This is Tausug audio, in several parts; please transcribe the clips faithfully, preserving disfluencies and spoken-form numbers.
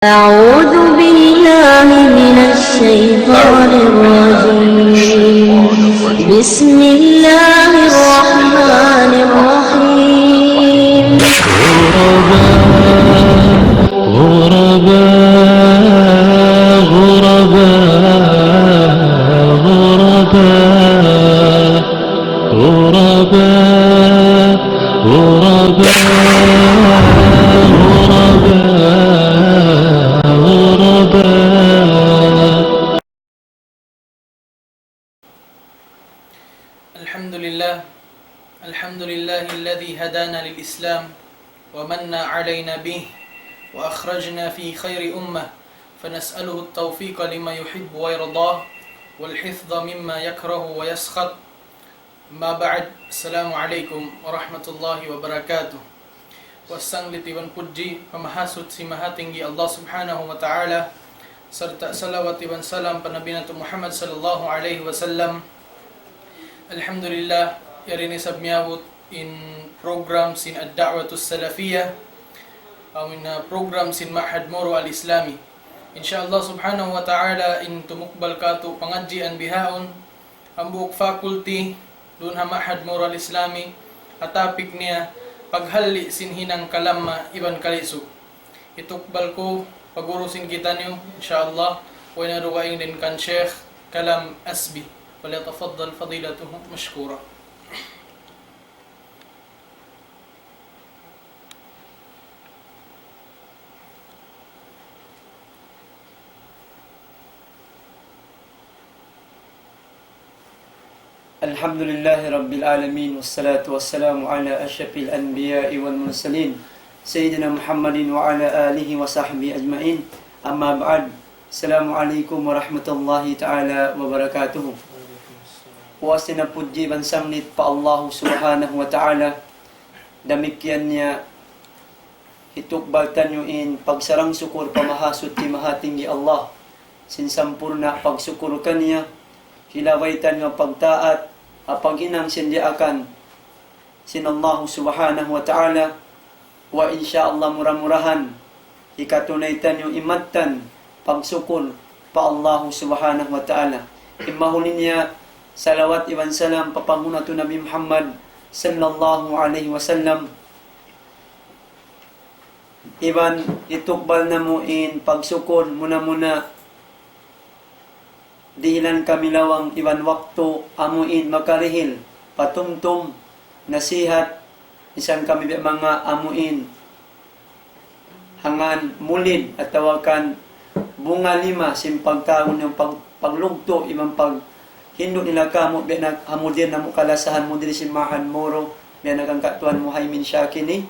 أعوذ بالله من الشيطان الرجيم. بسم الله الرحمن الرحيم. غرباء، غرباء، غرباء، غرباء. غرباء، غرباء، غرباء، غرباء. الحمد لله. الحمد لله الذي هدانا للإسلام ومن علينا به وأخرجنا في خير أمة، فنسأله التوفيق لما يحب ويرضاه والحفظ مما يكره ويسخط. أما بعد، السلام عليكم ورحمة الله وبركاته. Puas sanglit iban pudji pamahasuchi Mahatinggi Allah Subhanahu wa Ta'ala, sarta' salawat iban salam pa Nabi natu' Muhammad sallallahu alayhi wasallam. Alhamdulillah, yari na isab miyabut in program sin Ad-Da'watus Salafiyah, amu in, uh, program sin Ma'had Moro Al-Islami. Insha Allah Subhanahu wa Ta'ala, in tumukbal katu' pangadjian bihaun, hambuuk faculty duun ha Ma'had Moro Al-Islami, ha topic niya, paghalli' sin hinang kalamma iban kalisu. Hitukbal ku pa guru sin kitaniyu, insha Allah, way na dugaing dayn kan Sheikh Kalam Asbi. فليتفضل فضيلته مشكورا. الحمد لله رب العالمين، والصلاة والسلام على أشرف الأنبياء والمرسلين، سيدنا محمد وعلى آله وصحبه أجمعين. أما بعد، السلام عليكم ورحمة الله تعالى وبركاته. Puas na pudji iban sanglit pa Allah Subhanahu wa Ta'ala, damikkiyan niya hitukbal taniyu in pagsarang-sukul pa Mahasuchi Mahatinggi Allah, sin sampurna' pagsukul kaniya, hilabay taniyu pagtaat, ha paghinang sin diyaakan sin Allah Subhanahu wa Ta'ala, wa insha Allah mura-murahan, hikatunay taniyu in mattan pagsukul pa Allah Subhanahu wa Ta'ala. In mahuli niya, salawat iban salam pa panghu' natu' Nabi Muhammad sallallahu alayhi wasallam. Iban hitukbal namu' in pagsukul muna-muna dihilan kami lawang iban waktu amu in makarihil patumtum nasihat, misan kami biya' manga amu in hangkan mulid atawa kan bunga lima sin pagtawagun niyu pag-, paglugtu' iban paghindu' nila kamu biya' na ha mudir namu' kalasahan, mudir sin Ma'had Moro, biya' na kan Katuan Muhaymin Shakini,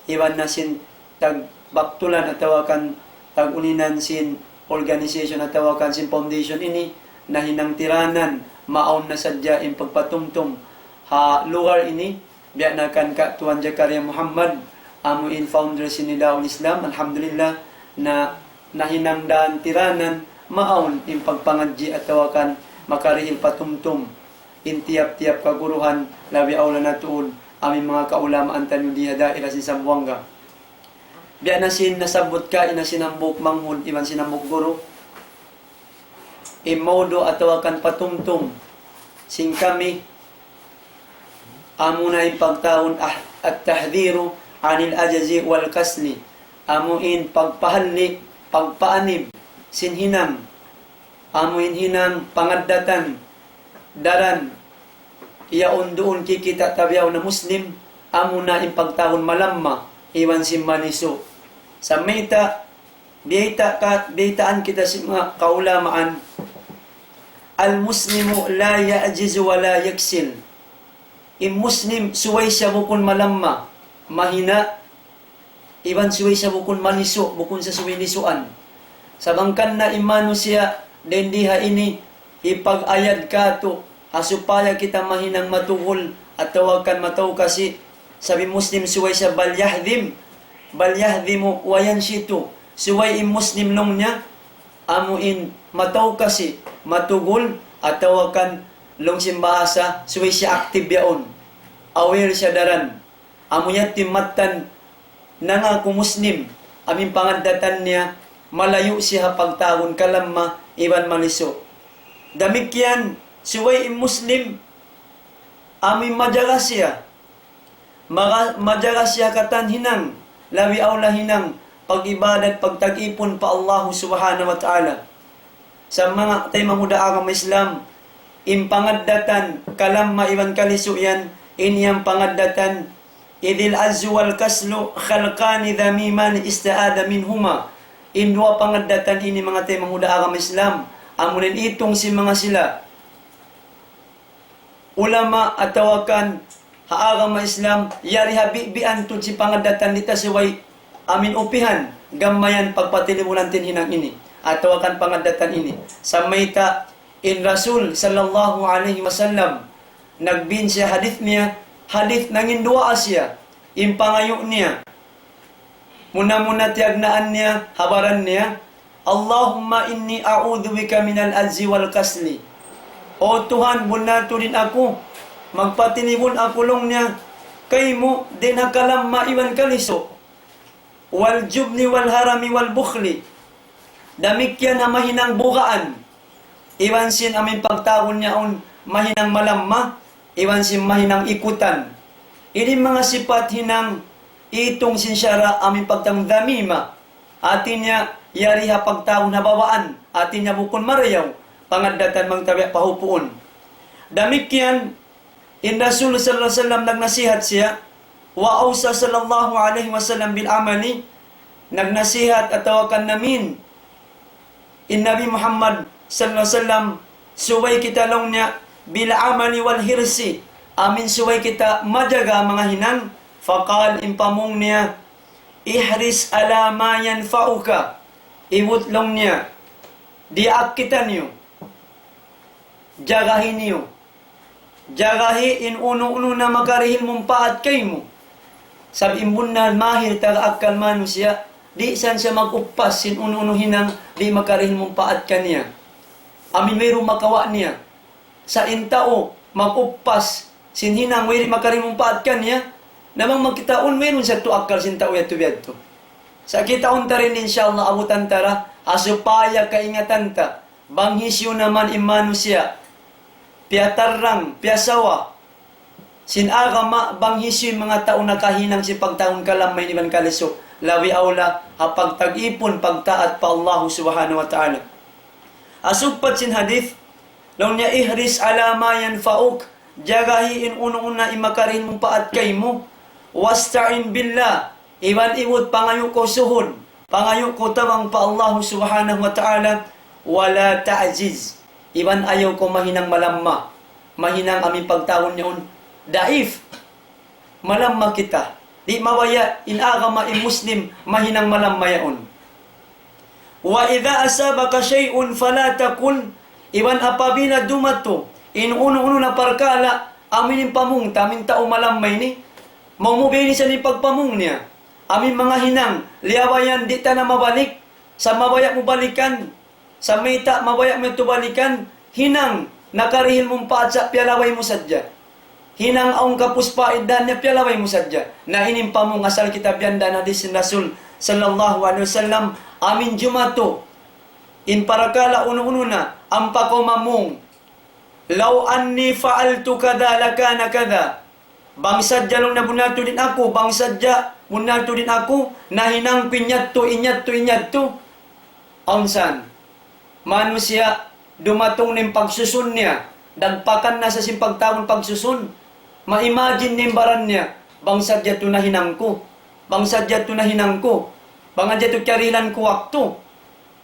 iban na sin tagbaktulan atawa kan tag-uninan sin organization atawa kan sin foundation ini, nahinang tiranan, maawn na sadja in pagpatumtum ha lugar ini, biya' na kan Katuan Jakaria Muhammad, amu in founder sin Nidaul Islam, alhamdulillah, na nahinang daan tiranan, maawn in pagpangadji' atawa kan makarihil patumtum in tiyap-tiyap kaguruhan, labi awla na tuud amu in manga kaulamaan taniyu di ha daira sin Zamboanga. Biya' na sin nasabbut kaina sin hambuuk manghud iban sin hambuuk guru, in mawdu' atawa kan patumtum sin kami, amuna in pagtawagun ah, التحذير عن العجز والكسل. Amu in pagpahalli', pagpaanib sin hinang, amu in hinang pangaddatan, daran, yaun duun kikita' ta bihaun na Muslim, amuna in pagtawagun malamma iban sin manisu'. Sa' mayta', biyayta' ka, biyaytaan kita sin manga kaulamaan, المسلم لا يعجز ولا يكسل. In Muslim, subay siya bukun malamma, mahina', iban subay siya bukun manisu', bukun siya subay nisuan. Sa' bang kan na in manusiya' dayn di ha ini, hipag-ayad katu', ha supaya kita mahinang matugul, atawa kan mataw kasi, sabab in Muslim subay siya بل يهضم، بل يهضم وينشط. Subay in Muslim laung niya, amu in mataw kasi, matugul, atawa kan laung sin bahasa, subay siya active yaun. Aware siya daran. Amu yadtu in mattan nangaku Muslim, amu in pangaddatan niya, malayu' siya ha pagtawagun kalamma iban malisu'. Damikkiyan, subay in Muslim, amu in majaga siya. Maga-, majaga siya katan hinang, labi awla hinang, pag-ibadat, pagtag-ipun pa Allahu Subhanahu wa Ta'ala. Sa' manga taymanghud ha agama Islam, in pangaddatan kalamma iban kalisu' yan, in yan pangaddatan, إذ العجز والكسل خلقان ذميمان استعاذ منهما. In duwa pangaddatan ini manga taymanghud ha agama Islam, amu in itung sin manga sila ulama atawa kan ha agama Islam, yari ha bibian tuud sin pangaddatan di' ta subay amin upihan, gam mayan pagpatilibunan ta in hinang ini, atawa kan pangaddatan ini. Sa' mayta' in Rasul sallallahu alayhi wasallam, nagbin siya hadith niya, hadith nangin duwaa siya, in pangayu' niya, muna-muna tiyagnaan niya, ha baran niya, اللهم إني أعوذ بك من العجز والكسل. O Tuhan, bunnal tuud in aku, magpatilibun aku laung niya, kaymu, dayn ha kalamma iban kalisu'. والجبن والهرم والبخل. Damikkiyan ha mahinang bugaan. Iban sin amin pagtawagun yaun mahinang malamma, iban sin mahinang ikutan. Ini manga sipat hinang itung sin sara' amin pagtawagun dhamima. Hati niya yari ha pagtawagun ha bawaan. Hati niya bukun marayaw. Pangaddatan magtabi' pahupuun. Damikkiyan, in Rasul sallallahu alayhi wasallam nagnasihat siya, وأوصى صلى الله عليه وسلم بالعمل, nagnasihat atawa kan namin in Nabi Muhammad sallallahu alayhi wasallam, subay kita laung niya, بالعمل والحرص, amin subay kita majaga manga hinang, فقال, in pamung niya, احرص على ما ينفعك, ibut laung niya, diyaak kitaniyu, jagahi niyu, jagahi in unu-unu na makarihil mumpaat kaymu. Sabab in bunnal mahir taga akkal manusiya', di' san siya mag-uppas sin unu-unu hinang di' makarihil mumpaat kaniya. Amin wayruun makawa' niya. Sa' in tau mag-uppas sin hinang way di' makarihil mumpaat kaniya, na bang magkitaun wayruun sa tu akkal sin tau yadtu biyadtu. Sa' kitaun ta dayn, insya Allah, abutan ta da, ha supaya kaingatan ta, bang hisiyu na man in manusiya', piyatarrang, piyasawa sin agama, bang hisiyu in manga tau nakahinang sin pagtawagun kalamma iban kalisu', labi awla ha pagtag-ipun, pagtaat pa Allahu Subhanahu wa Ta'ala. Ha sugpat sin hadith, laung niya, احرص على ما ينفعك, jagahi in unu-unu na in makarihil mumpaat kaymu, واستعن بالله, iban ibut pangayu' kaw suhud, pangayu' kaw tabang pa Allahu Subhanahu wa Ta'ala, ولا تعجز, iban ayaw kaw mahinang malamma, mahinang amin pagtawagun yaun daif, malamma kita. Di' mabaya' in agama in Muslim mahinang malamma yaun. وإذا أصابك شيء فلا تقل, iban apabila dumatu in unu-unu na parkala', amin in pamung ta, amin tau malamma ini, maumubi ini sa in pagpamung niya. Amin manga hinang, liyabayan di' ta na mabalik, sa' mabaya' mu balikan, sa' mayta' mabaya' mu yadtu balikan, hinang nakarihil mumpaat sa' piyalabay mu sadja. Hinang awn kapus paiddahan niya piyalabay mu sadja. Na ini in pamung asal kita biyandaan hadith sin Rasul sallallahu alayhi wasallam, amin jumatu in parakala' unu-unu na, ampa kaw mamung, لو أني فعلت كذا لكان كذا. Bang sadja laung niya bunnal tuud in aku, bang sadja bunnal tuud in aku, nahinang ku in yadtu, in yadtu, in yadtu. Awn san manusiya' dumatung na in pagsusun niya, dagpakan na sa sin pagtawagun pagsusun. Ma-imagine niya in baran niya, bang sadja yadtu nahinang ku, bang sadja yadtu nahinang ku, bang sadja yadtu kiyarihilan ku waktu.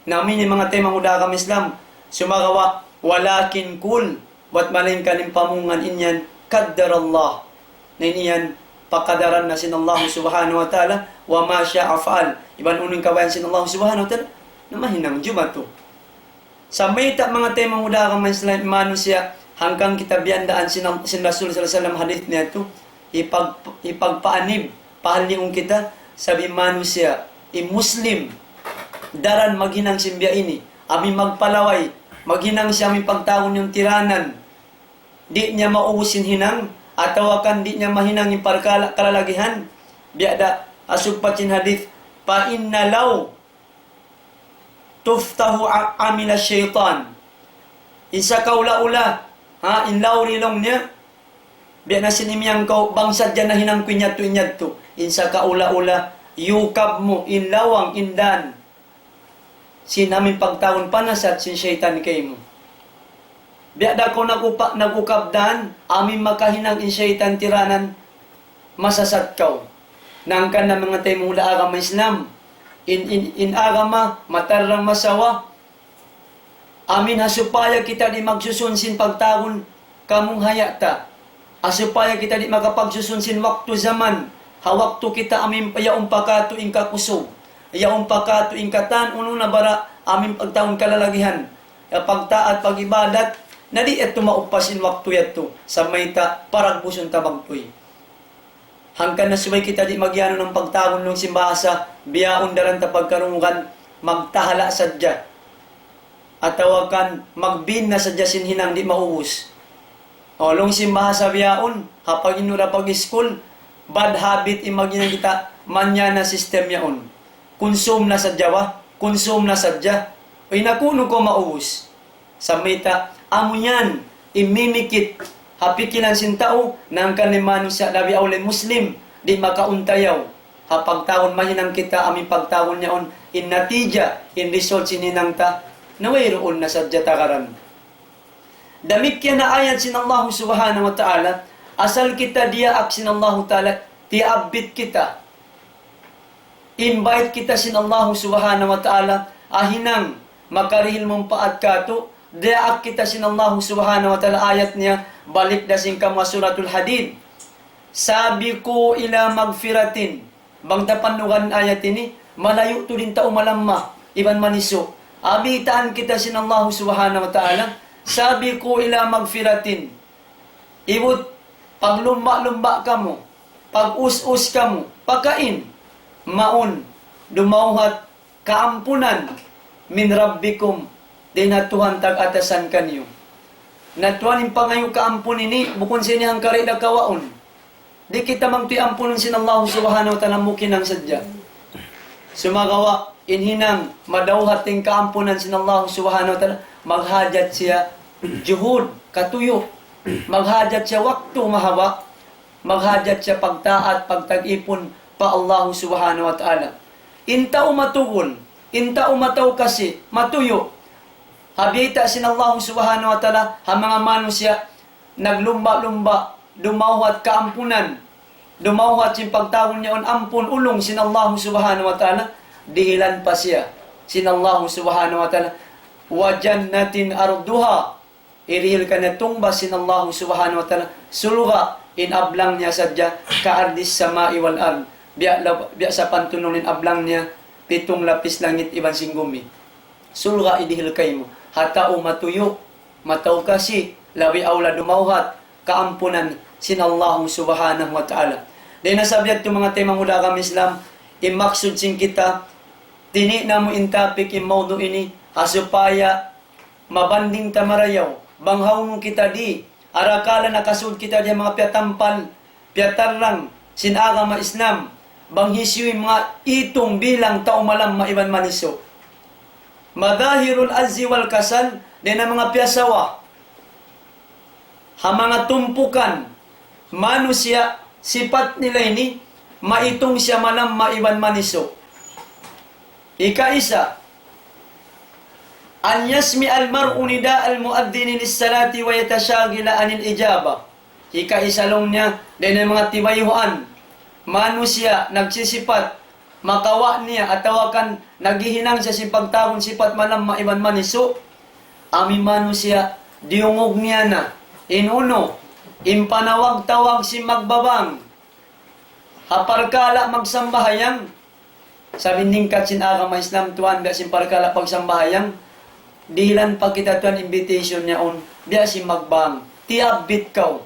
Na amu ini manga taymanghud ha agama Islam, sumagawa', ولكن قل, bat malaingkan in pamungan in yan, قدر الله. Na in yan, pakadaran na sin Allah Subhanahu wa Ta'ala, وما شاء فعل. Iban unu in kabayaan sin Allah Subhanahu wa Ta'ala, na mahinang jumatu. Sa' mayta' manga taymanghud ha agama Islam, manusiya', hangkan kita biyandaan sin, sin Rasul sallallahu alayhi wasallam hadith niya yadtu, hipag-, hipagpaanib, pahalliun kita, sabab in manusiya', in Muslim, daran maghinang sin biya' ini, amu in magpalaway, maghinang siya amu in pagtawagun yaun tiranan, di' niya maubus in hinang, atawa kan di' niya mahinang in parkala' kalalagihan, biya' da ha sugpat sin hadith, فإن لو تفتح ع-، عمل الشيطان. In sakaula-ula, ha, in lawri laung niya, biya' na sin imiyan kaw, bang sadja nahinang ku in yadtu, in yadtu. In sakaula-ula, yukab mu, in lawang, in dan. Sin amin pagtawagun panasat sin saytan kaymu. Biya' da kaw nag-upa-, nag-ukab dan, amin makahinang in saytan tiranan, masasat kaw. Hangkan na manga taymanghud ha agama Islam, in, in, in agama, matarrang masawa, amin ha supaya kita di' magsusun sin pagtawagun kamunghaya ta. Ha supaya kita di' makapagsusun sin waktu jaman, ha waktu kita amin yaun pa katu' in kakusug, yaun pa katu' in katan, unu na bara amin pagtawagun kalalagihan, ya pagtaat, pag-ibadat, na di' yadtu maupas in waktu yadtu, sa' mayta' paragbusun ta bagtuy. Hangkan na subay kita di' magyanun in pagtawagun laung sin bahasa, bihaun daran ta pagkarungugan, magtahala sadja. Atawa kan magbin na sadja sin hinang di' maubus. O, laung sin bahasa bihaun, ha pag-inu da pag-iskul, bad habit in maghinang kita, manyana system yaun. Kunsum na sadja ba? Kunsum na sadja. Uy, na kunu' kaw maubus. Sa' mayta', amu yan, in mimikit, ha pikilan sin tau, hangkan in manusiya' labi awla in Muslim, di' makauntayaw. Ha pagtawagun mahinang kita, amin pagtawagun yaun, in natija, in result sin hinang ta, na wayruun na sadja tagaran. Damikkiyan na ayat sin Allah Subhanahu wa Ta'ala, asal kita diyaak sin Allah Ta'ala, tiyabbit kita. Invite kita sin Allah Subhanahu wa Ta'ala, ha hinang makarihil manpaat katu', diyaak kita sin Allah Subhanahu wa Ta'ala, ayat niya, balik da sin kamu Suratul Hadid. سابقوا إلى مغفرة. Bang ta pannugan ayat ini, malayu' tuud in tau malamma, iban manisu'. Abitaan kita sin Allah Subhanahu wa Ta'ala, سابقوا إلى مغفرة. Ibut, paglumba'-lumba' kamu, pag-us-us kamu, pakain, mawn, dumawhat, kaampunan, من ربكم, dayn ha Tuhan tag-atasan kaniyu. Na Tuhan in pangayu' kaampun ini, bukun sin ini hangkari' da kawaun. Di' kita magtuy ampunun sin Allah Subhanahu wa Ta'ala, mukinang sadja. Sumagawa', in hinang, madawhat in kaampunan sin Allah Subhanahu wa Ta'ala, maghajat siya juhud, katuyu', maghajat siya waktu mahaba', maghajat siya pagtaat, pagtag-ipun pa Allah Subhanahu wa Ta'ala. In tau matugul, in tau mataw kasi, matuyu', ha biyayta' sin Allah Subhanahu wa Ta'ala, ha manga manusiya', naglumba'-lumba', dumawhat kaampunan, dumawhat sin pagtawagun yaun ampun ulung sin Allah Subhanahu wa Ta'ala, dihilan pa siya sin Allah Subhanahu wa Ta'ala, وجنة عرضها, hirihil kaniya tungbas sin Allah Subhanahu wa Ta'ala, surga' in ablang niya sadja, كعرض السماء والأرض. Biya' lab-, biya' sapantunun in ablang niya, pitung lapis langit iban sin gumi. Surga' hirihil kaymu. Ha tau matuyu', mataw kasi, labi awla dumawhat kaampunan sin Allah Subhanahu wa Ta'ala. Dayn ha sabab yadtu manga taymanghud ha agama Islam, in maksud sin kita, tini' namu' in topic, in mawdu' ini, ha supaya mabanding ta marayaw, bang hawnu kita di, arakala' nakasud kita di ha manga piyatampal, piyatarrang sin agama Islam, bang hisiyu in manga itung bilang tau malamma iban manisu'. مظاهر العجز والكسل, dayn ha manga piyasawa, ha manga tumpukan manusiya', sipat nila ini, maitung siya malamma iban manisu'. Hikaisa, أن يسمع المرء نداء المؤذن للصلاة ويتشاغل عن الإجابة. Hikaisa laung niya, dayn ha manga tibayhuan, manusiya' nagsisipat, makawa' niya, atawa kan naghihinang siya sin pagtawagun sipat malamma iban manisu', amu in manusiya', diyungug niya na, in unu, in panawag-tawag sin magbabang, ha parkala' magsambahayang, sabab in lingkat sin agama Islam tuwan, biya' sin parkala' pagsambahayang, dihilan pa kita tuwan invitation yaun, biya' sin magbang, tiyabbit kaw.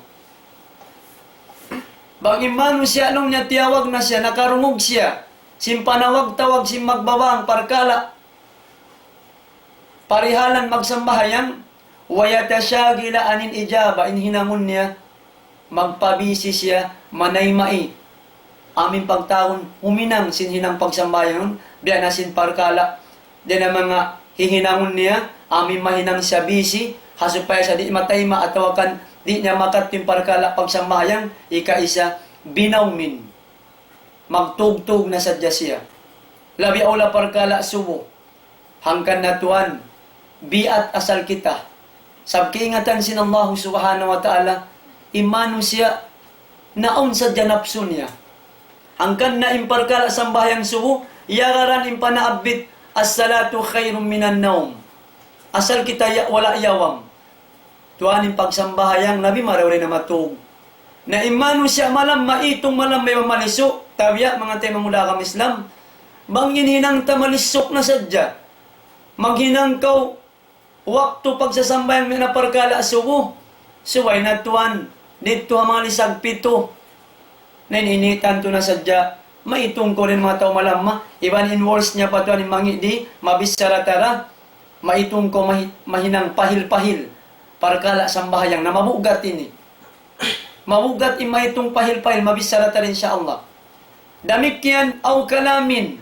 Bang in manusiya' laung niya tiyawag na siya, nakarungug siya, sin panawag-tawag sin magbabang, parkala', parihalan magsambahayang, ويتشاغل عن الإجابة, in hinangun niya, magpabisi siya, manayma' amu in pagtawagun, huminang sin hinang pagsambahayang, biya' na sin parkala', dayn ha manga Hihinangun niya, amu in mahinang siya busy, ha supaya siya di' mataima' atawa kan di' niya makadtu in parkala' pagsambahayang, ikaisa, binawmin. Magtugtug na sadja siya. Labi awla parkala' subu. Hangkan na tuwan, biat asal kita. Sabab kaingatan sin Allah Subhanahu wa Ta'ala, in manusiya' naawn sadja napsu niya. Hangkan na in parkala' sambahayang subu, iyagaran in panaabbit, "As-salatu khayrun minan nawm." Asal kita ya, wala' yawam. Tuwan in pagsambahayang, labi marayaw dayn ha matug. Na in manusiya' malamma, itung malamma iban malisu', tabiya' manga taymanghud ha agama Islam, bang in hinang ta malisuk na sadja. Maghinang kaw waktu pagsasambahayang, biya' na parkala' subu, subay na tuwan, didtu ha manga lisag pitu. Na in ini tantu na sadja, maitung kaw dayn ha manga tau malamma, iban in worse niya pa tuwan in mangi' di', mabichara ta ra, maitung kaw mahi-, mahinang pahil-pahil, parkala' sambahayang, na mabugat ini. Mabugat in maitung pahil-pahil, mabichara ta ra, insya Allah. Damikkiyan, aw kalamin,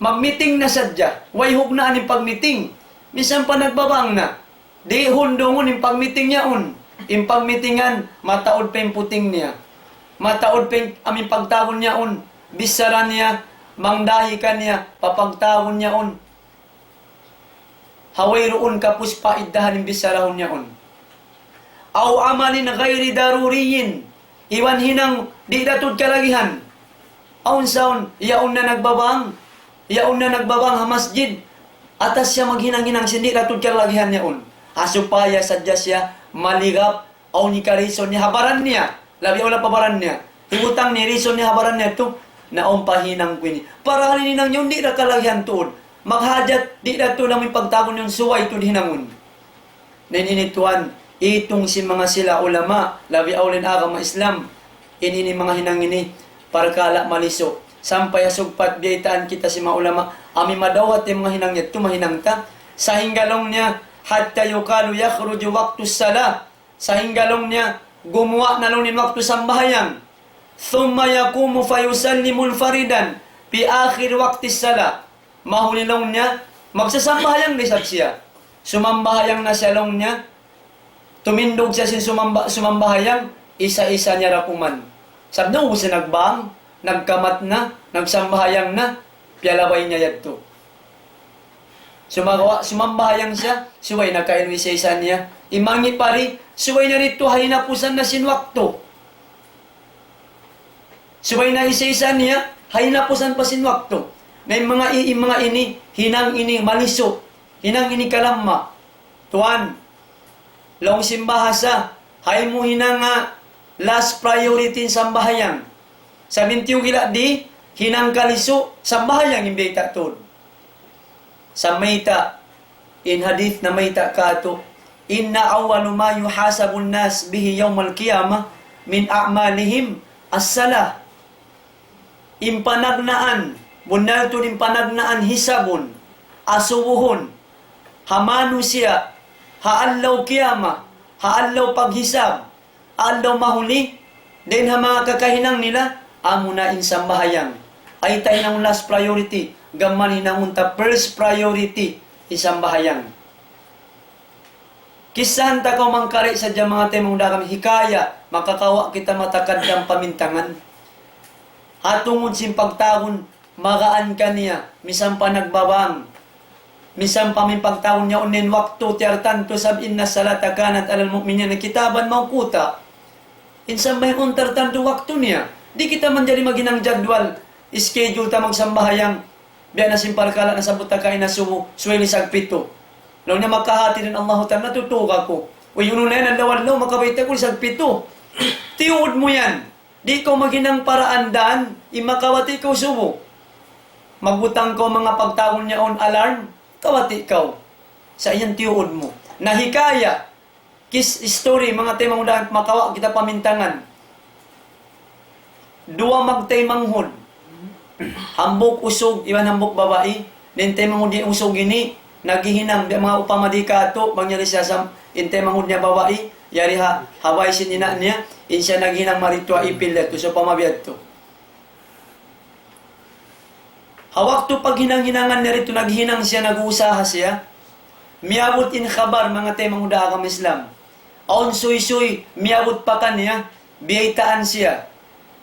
mag-meeting na sadja, way hugnaan in pag-meeting. Minsan pa nagbabang na. Di' hundungun in pag-meeting yaun. In pag-meetingan, mataud pa in puting niya. Mataud pa in amu in pagtawagun yaun. Bichara niya, mangdahi kaniya, pa pagtawagun yaun. Ha wayruun kapus paiddahan in bicharahun yaun. Aw amalin ghayri daruriyin. Iban hinang di' da tuud kalagihan. Awn saun, yaun na nagbabang, yaun na nagbabang ha masjid. Atas siya maghinang-hinang sin di' da tuud kalagihan yaun. Ha supaya sadja siya maligap, awn hika reason niya ha baran niya. Labi awla pa baran niya. Hibutang niya reason niya ha baran niya tu, na awn pa hinang ku ini. Parahal in hinang niya, di' da kalagihan tuud. Maghajat, di' da tuud amu in pagtawagun yaun, subay tuud hinangun. Na in ini tuwan, itung sin manga sila ulama, labi awla in agama Islam, in ini manga hinang ini, parkala' malisu'. Sampay ha sugpat biyaytaan kita sin manga ulama, amu in madawhat in manga hinang yadtu, mahinang ta. Sahingga laung niya, حتى يقال يخرج وقت الصلاة. Sahingga laung niya, gumuwa' na laung niya in waktu sambahayang. ثم يقوم فيصلي منفردا في آخر وقت الصلاة. Mahuli laung niya, magsasambahayang da isab siya. Sumambahayang na siya laung niya, tumindug siya sin sumamba-, sumambahayang, isa-isa niya ra kuman. Sabab na ubus na nagbang, nagkamat na, nagsambahayang na, piyalabay niya yadtu. Sumagawa', sumambahayang siya, subay na kailu isa-isa niya. In mangi' pa di', subay na didtu ha hinapusan na sin waktu. Subay na isa-isa niya, ha hinapusan pa sin waktu. Na in manga i-, in manga ini, hinang ini malisu', hinang ini kalamma. Tuwan, laung sin bahasa, hay mu hinang nga last priority in sambahayang. Sa' in tiyugila' di', hinang kalisu', sambahayang in bayta' tuud. Sa' mayta', in hadith namayta' kātu', إن أول ما يحاسب الناس به يوم القيامة من أعمالهم الصلاة. In panagnaan, bunnal tuud in panagnaan hisabun, asubuhun, ha manusiya', ha adlaw kiyamat, ha adlaw paghisab, adlaw mahuli, dayn ha manga kakahinang nila, amuna in sambahayang. Ayaw ta hinangun last priority, gam mayan hinangun ta first priority, in sambahayang. Kissahan ta kaw mangkari' sadja manga taymanghud ha agama, hikaya, makakawa' kita matakaddam pamintangan. Ha tungud sin pagtawagun, magaan kaniya, misan pa nagbabang. Misan pa amu in pagtawagun niya, unu in waktu tiyartantu, sabab إن الصلاة كانت على المؤمنين كتابا موقوتا. In sambahayang awn tartantu waktu niya. Di' kita manjari maghinang jadwal, schedule ta magsambahayang. Biya' na sin parkala' nasabbut ta kaina subu, subay lisag pitu. Laung niya makahati in Allahu Ta'ala, natutug aku. Uy, unu na yan, adlaw-adlaw, makabayta' aku lisag pitu. Tiyuud mu yan. Di' kaw maghinang paraan dan, in makawati kaw subu. Magbutang kaw manga pagtawagun niya awn alarm, kawati kaw. Sa' yan tiyuud mu. Na hikaya, kis-, history, manga taymanghud, makawa' kita pamintangan. Duwa magtaymanghud. Hambuuk usug, iban hambuuk babai. Na in taymanghud niya usug ini, naghihinang, biya' manga upama di kātu', bang yari siya sa, in taymanghud niya babai, yari ha, ha bay sin ina' niya, in siya naghihinang mari tuud ha ipil yadtu, sa' upama biya' yadtu. Ha waktu paghinang-hinangan niya didtu, naghinang siya, nag-uusaha siya. Miyabut in khabar, manga taymanghud ha agama Islam. Awn suysuy, miyabut pa kaniya, biyaytaan siya.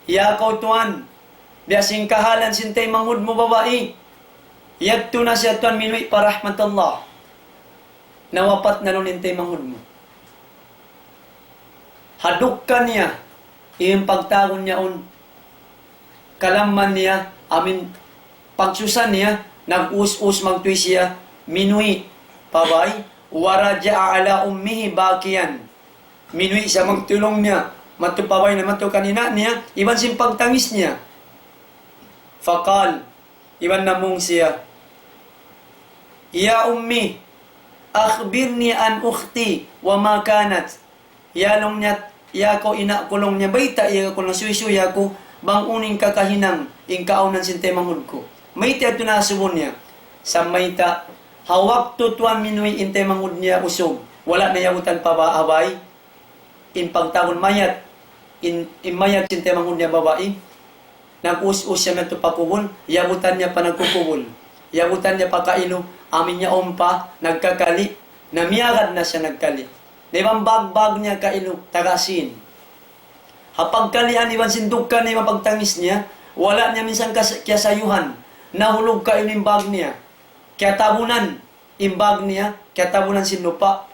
"Ya kaw tuwan, biya' sin kahalan sin taymanghud mu babai. Yadtu na siya tuwan minuwi' pa rahmat Allah. Nawapat na laung in taymanghud mu." Ha dukka niya, in pagtawagun niya yaun, kalamman niya, amin pagsusa niya, nag-us-us magtuy siya, minuwi' pa bay, ورجع على أمه باكيا. Minuwi' siya magtuy laung niya, madtu pa bay na madtu kan ina' niya, iban sin pagtangis niya. فقال, iban namung siya, يا أمي، أخبرني عن أختي وما كانت. Ya laung niya, ya kaw ina' ku laung niya, baytai aku laung, suysuy aku, bang unu in kakahinang, in kaawnan sin taymanghud ku. Mayta' yadtu na asubu niya. Sa' mayta', ha waktu tuwan minuwi' in taymanghud niya usug, wala' na yabutan pa ba-, ha bay. In pagtawagun mayat, in, in mayat sin taymanghud niya babai, nag-us-us siya madtu pa kubul, yabutan niya pa nagkukubul. Yabutan niya pa kailu, amin niya umpa, nagkakali', na miyagad na siya nagkali'. Na iban bagbag niya kailu, taga sin. Ha pagkalian iban sin dukka niya iban pagtangis niya, wala' niya minsan kas-, kiyasayuhan, nahulug kailu in bag niya. Kiyatabunan, in bag niya, kiyatabunan sin lupa'.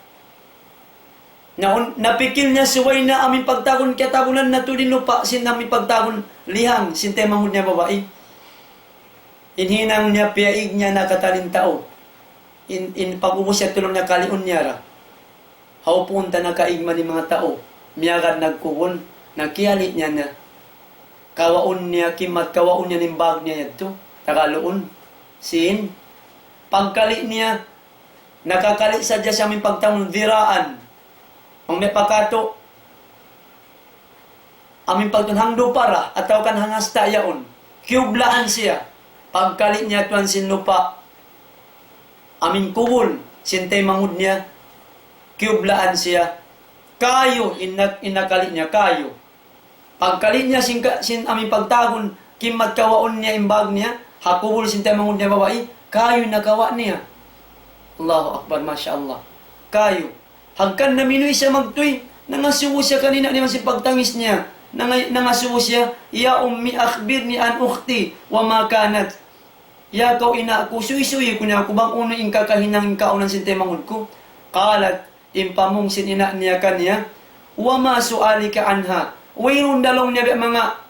Na un-, napikil niya subay na amin pagtawagun kiyatabunan na tuud in lupa' sin amin pagtawagun lihang sin taymanghud niya babai. In hinang niya piyaig niya na katan in tau. In, in pag-ubus yadtu laung niya kaliun niya ra. Ha upuun ta nakaig man in manga tau. Miyagad nagkubul, na kiyali' niya na. Kawaun niya, kimmat kawaun niya in bag niya yadtu. Taga luun. Sin. Pagkali' niya, nakakali' sadja siya amin pagtawagun ذراعا. Bang biya' pa katu', amin pagtawagun hangdupara, atawa kan hangasta yaun. Kiyublaan siya. Pagkali' niya tuwan sin lupa'. Amin kubul, sin taymanghud niya. Kiyublaan siya. Kayu, in na-, in nakali' niya, kayu. Pagkali' niya sin ka-, sin amin pagtawagun, kimmat kawaun niya in bag niya, ha kubul sin taymanghud niya babai, kayu in nakawa' niya. Allahu Akbar, Masha Allah. Kayu. Hangkan na minuwi' siya magtuy, nangasubu siya kan ina' niya sin pagtangis niya. Nanga-, nangasubu siya, يا أمي أخبرني عن أختي وما كانت. Ya kaw ina' ku, suysuy kaniya aku bang unu in kakahinang in kaawnan sin taymanghud ku. قالت, in pamung sin ina' niya kaniya, وما سؤالك عنها. Wayruun da laung niya biya' manga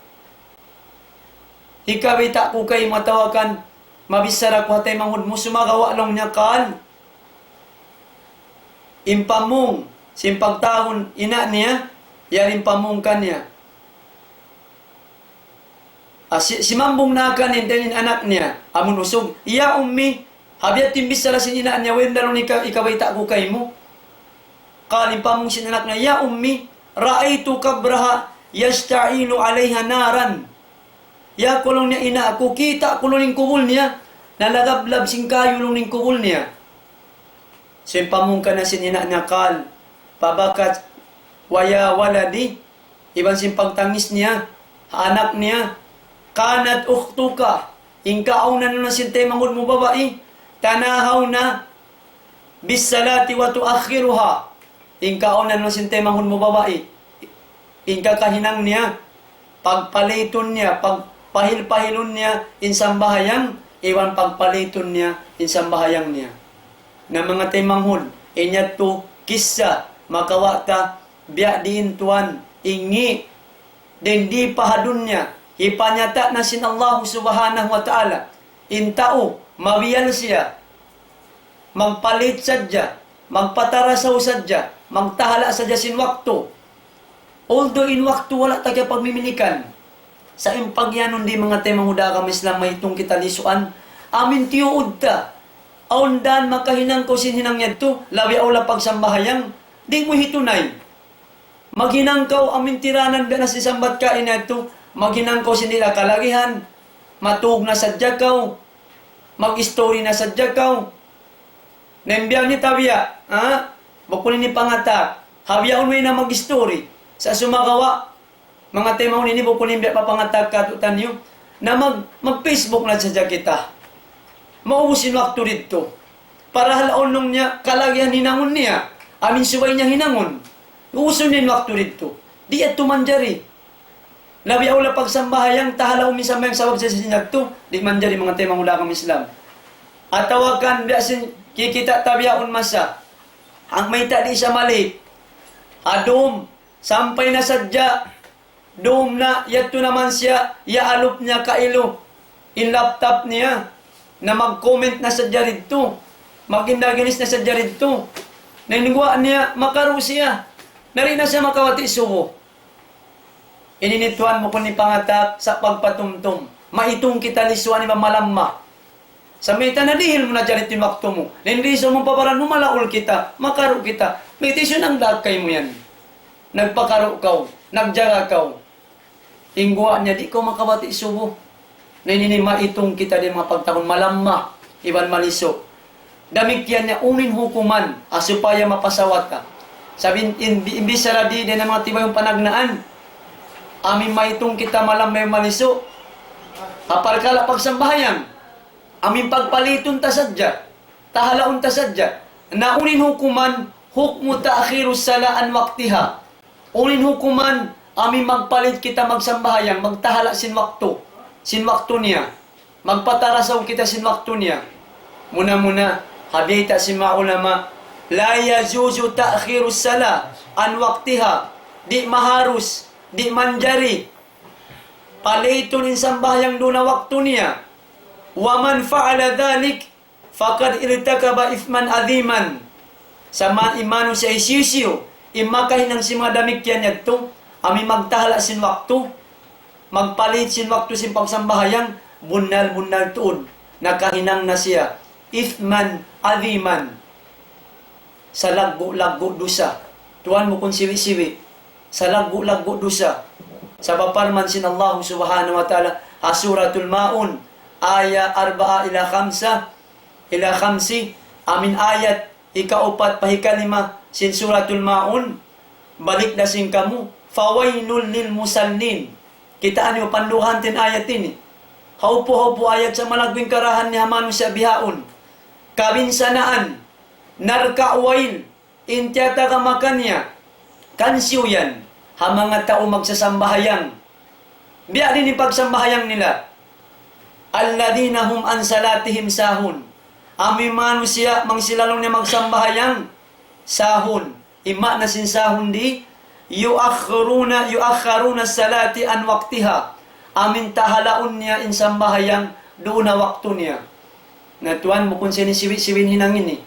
hikabayta' ku kaymu atawa kan mabichara ku ha taymanghud mu, sumagawa' laung niya قال, in pamung, sin pagtawagun ina' niya, yari in pamung kaniya. Ah, si-, simambung na kaniya dayn in anak niya, amun usug, يا أمي, ha biya' ha yan in bichara sin ina' niya, wayruun da laung niya hika-, hikabayta' ku kaymu. قال, in pamung sin anak niya, يا أمي، رأيت قبرها يشتعل عليها نارا. Ya kaw laung niya ina' ku, kita' ku laung in kubul niya, nalagablab sin kayu laung in kubul niya. Sin pamung kaniya sin ina' niya, قال, فبكت, ويا ولدي, iban sin pagtangis niya, ha anak niya, كانت أختك, in kaawnan na sin taymanghud mu babai, تناهون بالصلاة وتؤخرها. In kaawnan na sin taymanghud mu babai, in kakahinang niya, pagpalitun niya, pagpahil-pahilun niya in sambahayang, iban pagpalitun niya in sambahayang niya. Na manga taymanghud, in yadtu kissa, makawa' ta, biya' diin tuwan, in ngi', dayn di pa ha dunya, hipanyata' na sin Allah Subhanahu wa Ta'ala. In tau, mabiyal siya, magpalit sadja, magpatarasaw sadja, magtahala' sadja sin waktu. Although in waktu wala' ta kiyapagmimilikan. Sa' in pagiyanun di manga taymanghud ha agama Islam, mahitung kita lisuan. Amin tiyuud ta. Awn dan makahinang kaw sin hinang yadtu, labi awla pagsambahayang, di' mu hitunay. Maghinang kaw amin tiranan biya' na sin sambat kaina yadtu. Maghinang kaw sin di' da kalagihan. Matug na sadja kaw. Mag-istori na sadja kaw. Na in biya' ini ta biya', ha? Bukun ini pangatak. Ha biya' unu na mag-istori. Sa' sumagawa', manga taymanghud, ini bukun in biya' mapangatak katu'taniyu. Na mag-, mag-Facebook na sadja kita. Maubus in waktu didtu. Parahal awn laung niya kalagihan hinangun niya. Amin subay niya hinangun. Ubusun in waktu didtu. Di' yadtu manjari. Labi awla pagsambahayang, tahala' umi sambahayang sabab sa sin yadtu. Di' manjari manga taymanghud ha agama Islam. Atawa kan biya' sin kikita' ta bihaun masa. Ang mayta' di' siya malik. Adum, sampay na sadja. Dum na, yadtu naman siya, iyaalup niya kailu in laptop niya, na mag-comment na sadja didtu, mag-indaginis na sadja didtu. Na in guwa' niya, makaru' siya. Na di' na siya makabati' subu. Ini in tuwan mu kunu' in pangatak sa' pagpatumtum. Maitung kita lisuan iban malamma. Sa' mayta' na dihil mu na jari in waktu mu. Na in reason mu pa baran mu malaul kita, makaru' kita. Mayta' hisiyu in nagdaak kaymu yan? Nagpakaru' kaw, nagjaga kaw. In guwa' niya di' kaw makabati' subu. Na ini in maitung kita di' mapagtahun malamma, iban malisu'. Damikkiyan niya unu in hukuman, ha supaya mapasawat ta. Sabab in, in, in bichara di' dayn ha manga tibayuun panagnaan. Amin maitung kita malamma iban malisu'. Ha parkala' pagsambahayang. Amin pagpalitun ta sadja, tahalaun ta sadja. Na unu in hukuman, hukmu ta'khirus salah an waqtiha. Unu in hukuman, amin magpalit kita magsambahayang, magtahala' sin waktu, sin waktu niya. Magpatarasaw kita sin waktu niya. Muna-muna, ha biyayta' sin manga ulama, la yajuzu ta'khirus salah an waqtiha. Di' maharus, di' manjari. Palitun in sambahayang duun ha waktu niya. Wa man fa'ala dhalik faqad irtakaba ithman adhiman. Sa' man in manusiya' hisiyu-siyu, in makahinang sin manga damikkiyan yadtu, amin magtahala' sin waktu, magpalit sin waktu sin pagsambahayang, bunnal-bunnal tuud, nakahinang na siya, ithman adhiman. Salaggu'-laggu' dusa. Tuwan mu kunu' siwi'-siwi'. Salaggu'-laggu' dusa. Sabab parman sin Allah Subhanahu wa Ta'ala ha Suratul Maun, aya arba'a ila khamsa, ila khamsi, amin ayat hikaupat pa hikalima sin Suratul Maun, balik da sin kamu, fawailul lil musallin. Kitaa niyu panduhan ta in ayat ini. Haupu-haupu ayat sa' malaggu' in karahan niya ha manusiya' bihaun. Kabinsanaan, narka' wail, in tiyatagama kaniya, kansiyu yan, ha manga tau magsasambahayang. Biya' diin in pagsambahayang nila. Alladhina hum an salatihim sahun. Amu in manusiya', bang sila laung niya magsambahayang, sahun. In maana sin sahun di, yuakhiruna, yuakhiruna salati an waqtiha. Amu in tahalaun niya in sambahayang duun ha waktu niya. Na tuwan mu kunu' siya ini siwi'-siwi' in hinang ini.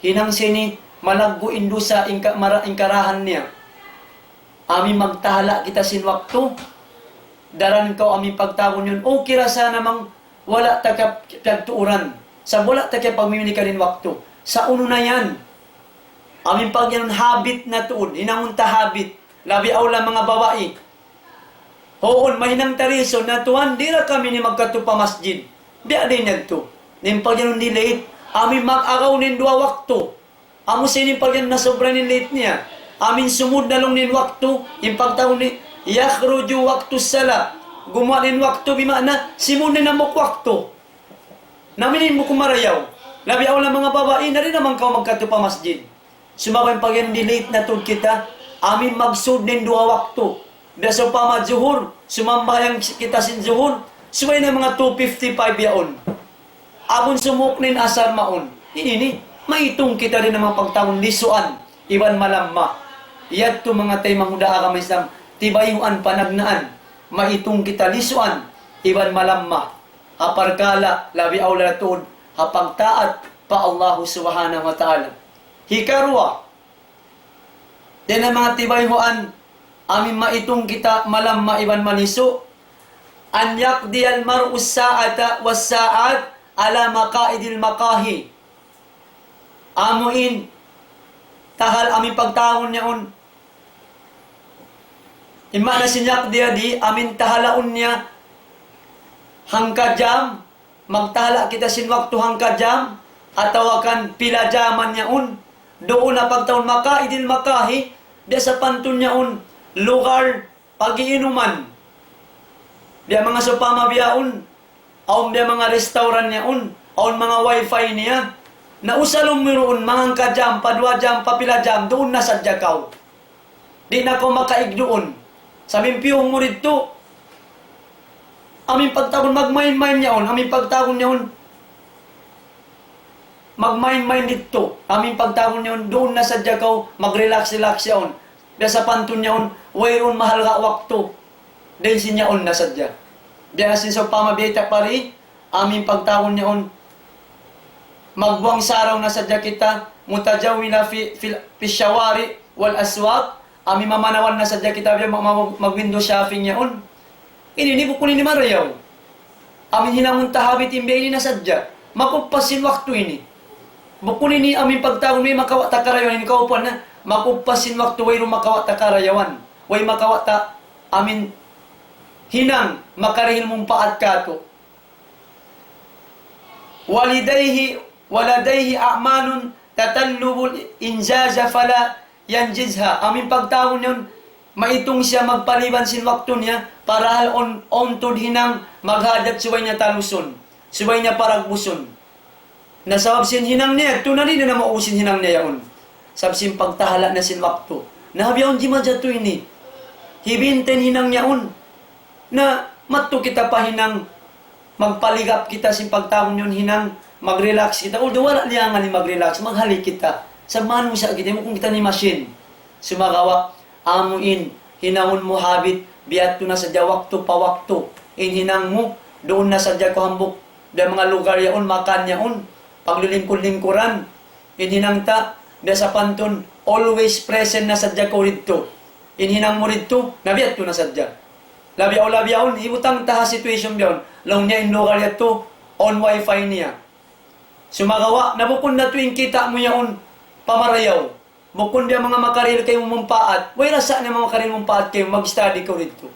Hinang siya ini malaggu' in dusa in ka-, mara-, in karahan niya. Amu in magtahala' kita sin waktu. Daran kaw amu in pagtawagun yan. Okay ra sana bang wala' ta ka piyagtuuran. Sa' wala' ta ka pagmimilikan in waktu. Sa' unu na yan? Amu in pagyanun habit na tuud. Hinangun ta habit. Labi awla manga babai. Huun, mahinang ta reason na tuwan, di' ra kami ini magkadtu pa masjid. Biya' diin yadtu. Na in pagyanun di' late, amu in mag-agaw na in duwa waktu. Amu sa ini in pagyanun na sobra in late niya. Amu in sumud na laung niya in waktu, in pagtawagun niya, yakhruju waqtus salah. Gumuwa' na in waktu, bimaana, simud na in hambuuk waktu. Na amu ini in bukun marayaw. Labi awla manga babai, na di' na man kaw magkadtu pa masjid. Sumagawa' in pagyanun di' late na tuud kita, amu in magsud na in duwa waktu. Biya' sawpama Zuhur, sumambahayang kita sin Zuhur, subay na manga two fifty-five yaun. Agun sumuuk na in Asar mawn. Ini ini, maitung kita dayn ha manga pagtawagun lisuan, iban malamma. Yadtu manga taymanghud ha agama Islam, tibayuan panagnaan, maitung kita lisuan, iban malamma. Ha parkala', labi awla tuud, ha pagtaat pa Allahu Subhanahu wa Ta'ala. Hikaruwa, dayn ha manga tibayuan, amu in maitung kita malamma iban malisu', an yaqdiyal mar'u sa'ata was sa'at ala maqa'idil maqahi. Amu in tahal amu in pagtawagun niya yaun. In maana sin yaqdiya di, amu in tahalaun niya hangka jam, magtahala' kita sin waktu hangka jam, atawa kan pila jaman yaun, duun ha pagtawagun maqa'idil maqahi, biya' sapantun yaun, lugar pag-iinuman. Biya' manga sawpama bihaun, awn biya' manga restaurant yaun, awn manga wifi niya. Na usalun mu duun, manga hangka jam, pa duwa jam, pa pila jam, duun na sadja kaw. Di' na kaw makaig duun. Sa' in piyong mu didtu, amu in pagtawagun magmain-main yaun, amu in pagtawagun yaun magmain-main didtu, amu in pagtawagun yaun, duun na sadja kaw, mag-relax-relax yaun. Biya' sapantun yaun, wayruun mahalga' waktu. Dayn sin yaun na sadja. Biya' na sin sawpama biya' ta pari, amu in pagtawagun yaun, magbuwang saraw na sadja kita, متجولة في، في، في الشوارع والأسواق, amu in mamanawan na sadja kita biya' ma-, ma-, mag-window shopping yaun. Ini, ini bukun ini marayaw. Amu in hinangun ta habit in biya' ini na sadja. Makupas sin waktu ini. Bukun ini amu in pagtawagun, way makawa' ta karayawan ini kaupuan na. Makupas sin waktu, wayruun makawa' ta karayawan. Way makawa' ta amu in hinang makarihil mumpaat katu'. ولديه، ولديه أعمال تطلب الإنجاز فلا ينجزها. Amu in pagtawagun yaun, maitung siya magpaliban sin waktu niya, parahal awn, awn tuud hinang maghajat subay niya talusun, subay niya paragbusun. Na sabab sin hinang niya, tuna di' na maubus in hinang niya yaun. Sabab sin pagtahala' niya sin waktu. Na biya' yaun jimajatu ini. Hibinta in hinang niya yaun. Na madtu kita pa hinang, magpaligap kita sin pagtawagun yaun hinang, mag-relax kita. Although wala' liyangan in mag-relax, maghali kita. Sa' manusiya' kita, bukun kita ini machine. Sumagawa', amu in, hinangun mu habit, biya' yadtu na sadja waktu pa waktu. In hinang mu, duun na sadja kaw hambuuk, biya' manga lugar yaun, makan yaun, paglilingkud-lingkuran. In hinang ta, biya' sapantun, always present na sadja kaw didtu. In hinang mu didtu, na biya' yadtu na sadja. Labi aw labi yaun, hibutang ta ha situation biya' yaun. Laung niya in lugar yadtu, awn wifi niya. Sumagawa', na bukun na tuud in kita' mu yaun, pamarayaw. Bukun biya' manga makarihil kaymu mumpaat. Way rasa niya manga makarihil mumpaat kaymu, mag-study kaw didtu.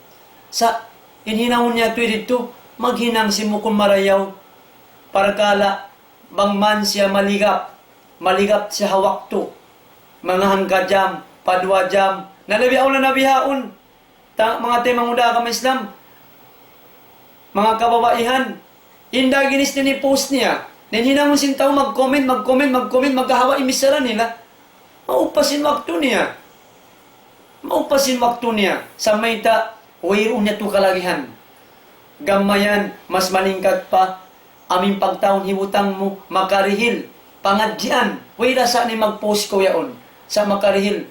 Sa', in hinangun niya tuud didtu, maghinang sin bukun marayaw. Parkala', bang man siya maligap, maligap siya ha waktu. Manga hangka jam, pa duwa jam. Na labi awla na bihaun. Ta-, manga taymanghud ha agama Islam, manga kababaihan, in daginis niya i-post niya. Na in hinangun sin tau mag-comment, mag-comment, mag-comment, magkahawa' in bichara nila. Maupas in waktu niya. Maupas in waktu niya. Sa' mayta', wayruun niya tu kalagihan. Gam mayan, mas malingkat pa, amu in pagtawagun hibutang mu, makarihil, pangadjian, way rasa niya mag-post kaw yaun. Sa' makarihil,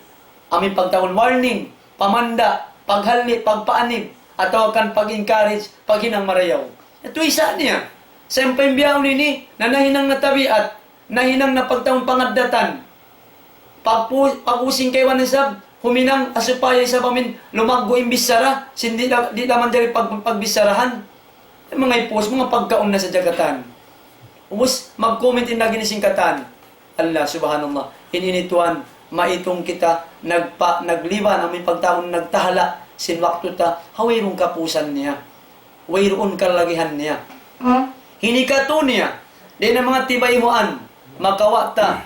amu in pagtawagun warning, pamanda', paghalli', pagpaanib, atawa kan pag-encourage, paghinang marayaw. Yadtu isab niya. Sa' in bihaun ini, na nahinang na tabiat, nahinang na pagtawagun pangaddatan. Pagpu-, pag-using kaibanan isab, huminang ha supaya isab amin lumaggu' in bichara, sin di' la-, di' la manjari pag-, pagbicharahan. Manga i-post, manga pagkaun na sadja katan. Ubus, mag-comment in lagi' sin katan. Allah, subhanallah. In ini tuwan, maitung kita, nagpa-, nagliban, amu in pagtawagun nagtahala', sin waktu ta, ha wayruun kapusan niya. Wayruun kalagihan niya. Ini katu' niya, di' na manga tibayhuan, makawa' ta,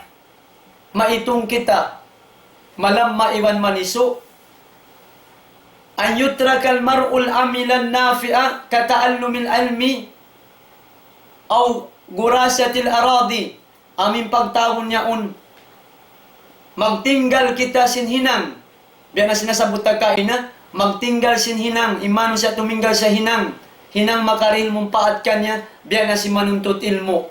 maitung kita, malamma iban manisu', أن يترك المرء العمل النافع كتعلم العلم أو غراس الأراضي. Amu in pagtawagun yaun, magtinggal kita sin hinang. Biya' na sin nasabbut ta kaina, magtinggal sin hinang, in manusiya' tuminggal sin hinang, hinang makarihil mumpaat kaniya, biya' na sin manuntut ilmu'.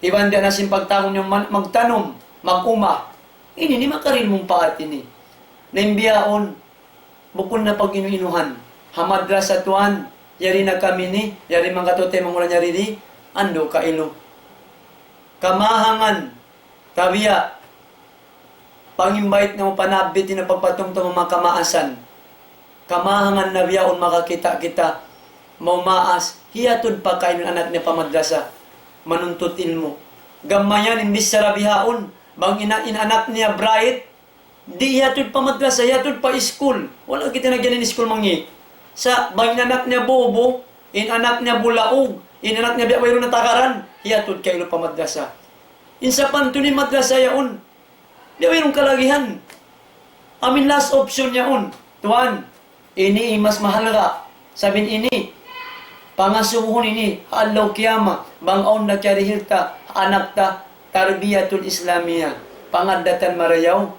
Iban biya' na sin pagtawagun yaun man-, magtanum, mag-uma. Ini, ini makarihil mumpaat ini. Na in bihaun, bukun na pag-inu-inuhan. Ha madrasa tuwan, yari na kami ini, yari manga katu' taymanghud yari di, andu' kailu. Kamahangan, tabiya', pangimbayt na mu panabit in pagpatumtum ha manga kamaasan. Kamahangan na bihaun makakita' kita, maumaas, hiyatud pa kaina in anak niya pa madrasa, manuntut ilmu'. Gam mayan in bichara bihaun, bang ina-, in anak niya bright, di' hiyatud pa madrasa, hiyatud pa iskul. Wala' kita na giyan in iskul mangi'. Sa' bang in anak niya bobo, in anak niya bulaug, in anak niya biya' wayruun natakaran, hiyatud kailu pa madrasa. In sapantun in madrasa yaun, biya' wayruun kalagihan. Amu in last option yaun. Tuwan, ini in mas mahalga'. Sabab ini, pangasubuhun ini, ha adlaw kiyamat, bang awn na kiyarihil ta, anak ta, tarbiyatul Islamiyah, pangaddatan marayaw,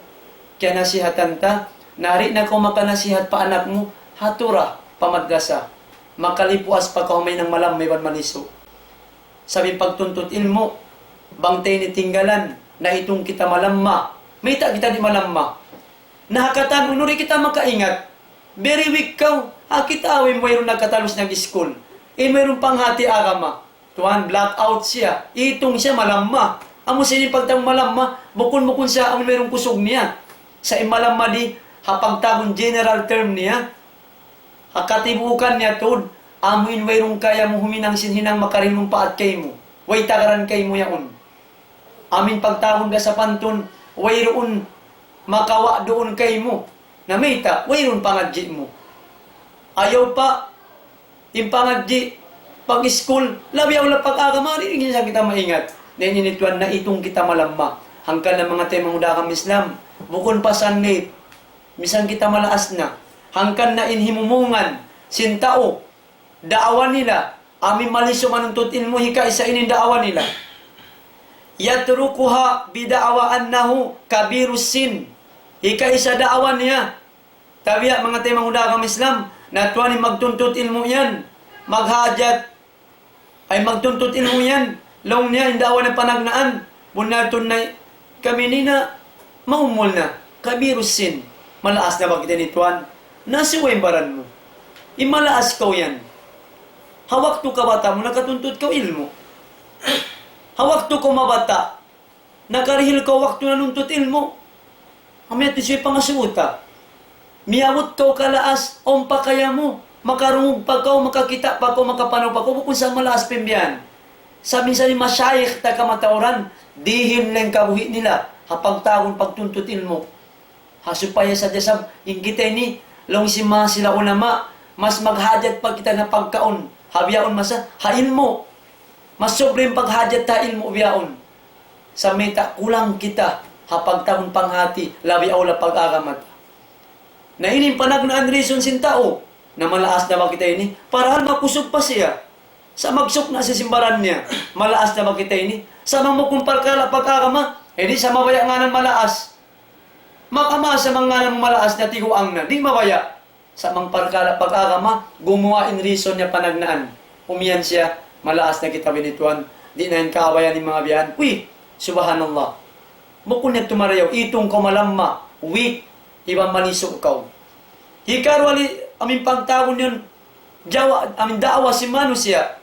kiyanasihatan ta, na di' na kaw makanasihat pa anak mu, ha tura, pa madrasa. Makalipuas pa kaw mahinang malamma iban malisu'. Sabab pagtuntut ilmu', bang ta ini tinggalan, na itung kita malamma. Mayta' kita di' malamma. Na ha katan unu di' kita makaingat. Very weak kaw. Ha kita awn wayruun nakatalus nag-school. In wayruun panghati agama. Tuwan, blackout siya. Itung siya malamma. Amu siya in pagtawagun malamma, bukun-bukun siya awn wayruun kusug niya. Sa' in malamma di', ha pagtawagun general term niya. Ha katibuukan niya tuud, amu in wayruun kaya mu huminang sin hinang makarihil manpaat kaymu. Way tagaran kaymu yaun. Amu in pagtawagun da sapantun, wayruun makawa' duun kaymu. Na mayta', wayruun pangadji' mu. Ayaw pa, in pangadji', pag-school, labi awla pag-agama, di' na kita maingat. Na ini tuwan na itung kita malamma. Hangkan na manga taymanghud ku agama Islam, bukun pa Sunday, misan kita malaas na. Hangkan na in himumungan sin tau, daawa nila, amu in malisu' manuntut ilmu', hikaisa ini in daawa nila. يتركها بدعوى أنه كبير السن. Hikaisa daawa niya. Tabiya' manga taymanghud ku agama Islam, na tuwan in magtuntut ilmu' yan, maghajat, ay magtuntut ilmu' yan, laung niya, in daawa niya panagnaan, bunnal tuud na kami ini na, maumul na, كبير السن, malaas na ba kita ini tuwan, na subay in baran mu. In malaas kaw yan. Ha waktu kabata' mu, nakatuntut kaw ilmu'. Ha waktu kaw mabata', nakarihil kaw waktu nanuntut ilmu'. Amu yadtu subay pangasubu ta. Miyabut kaw kalaas, awn pa kaya mu, makarungug pa kaw, makakita' pa kaw, makapanaw pa kaw, bukun sa malaas pa in biya' yan. Sa' minsan in mashayikh ta kamatauran, dihil na in kabuhi' nila, ha pagtawagun pagtuntut ilmu'. Ha supaya sadja sab, in kita ini, laung sin manga sila ulama, mas maghajat pa kita na pagkaun, ha bihaun masa, ha ilmu'. Mas sobra in paghajat ta ha ilmu' bihaun. Sa' mayta' kulang kita ha pagtawagun panghati, labi awla pag-agama ta. Na ini in panagnaan reason sin tau, na malaas na ba kita ini? Parahal makusug pa siya. Sa' magsukna' siya sin baran niya. Malaas na ba kita ini? Sa' bang bukun parkala' pag-agama, eh di' sa mabaya' ngānan malaas. Makamasa bang ngānan mu malaas na tiguang na. Di' mabaya'. Sa' bang parkala' pag-agama, gumuwa' in reason niya panagnaan. Umiyan siya, malaas na kita bini tuwan. Di' na in kaabayan in manga biya' yan. Uy, subhanallah. Bukun niya tumarayaw, itung kaw malamma, weak, iban malisu' kaw. Hikaruwa li, amu in pagtawagun yan, jawa-, amu in daawa sin manusiya'.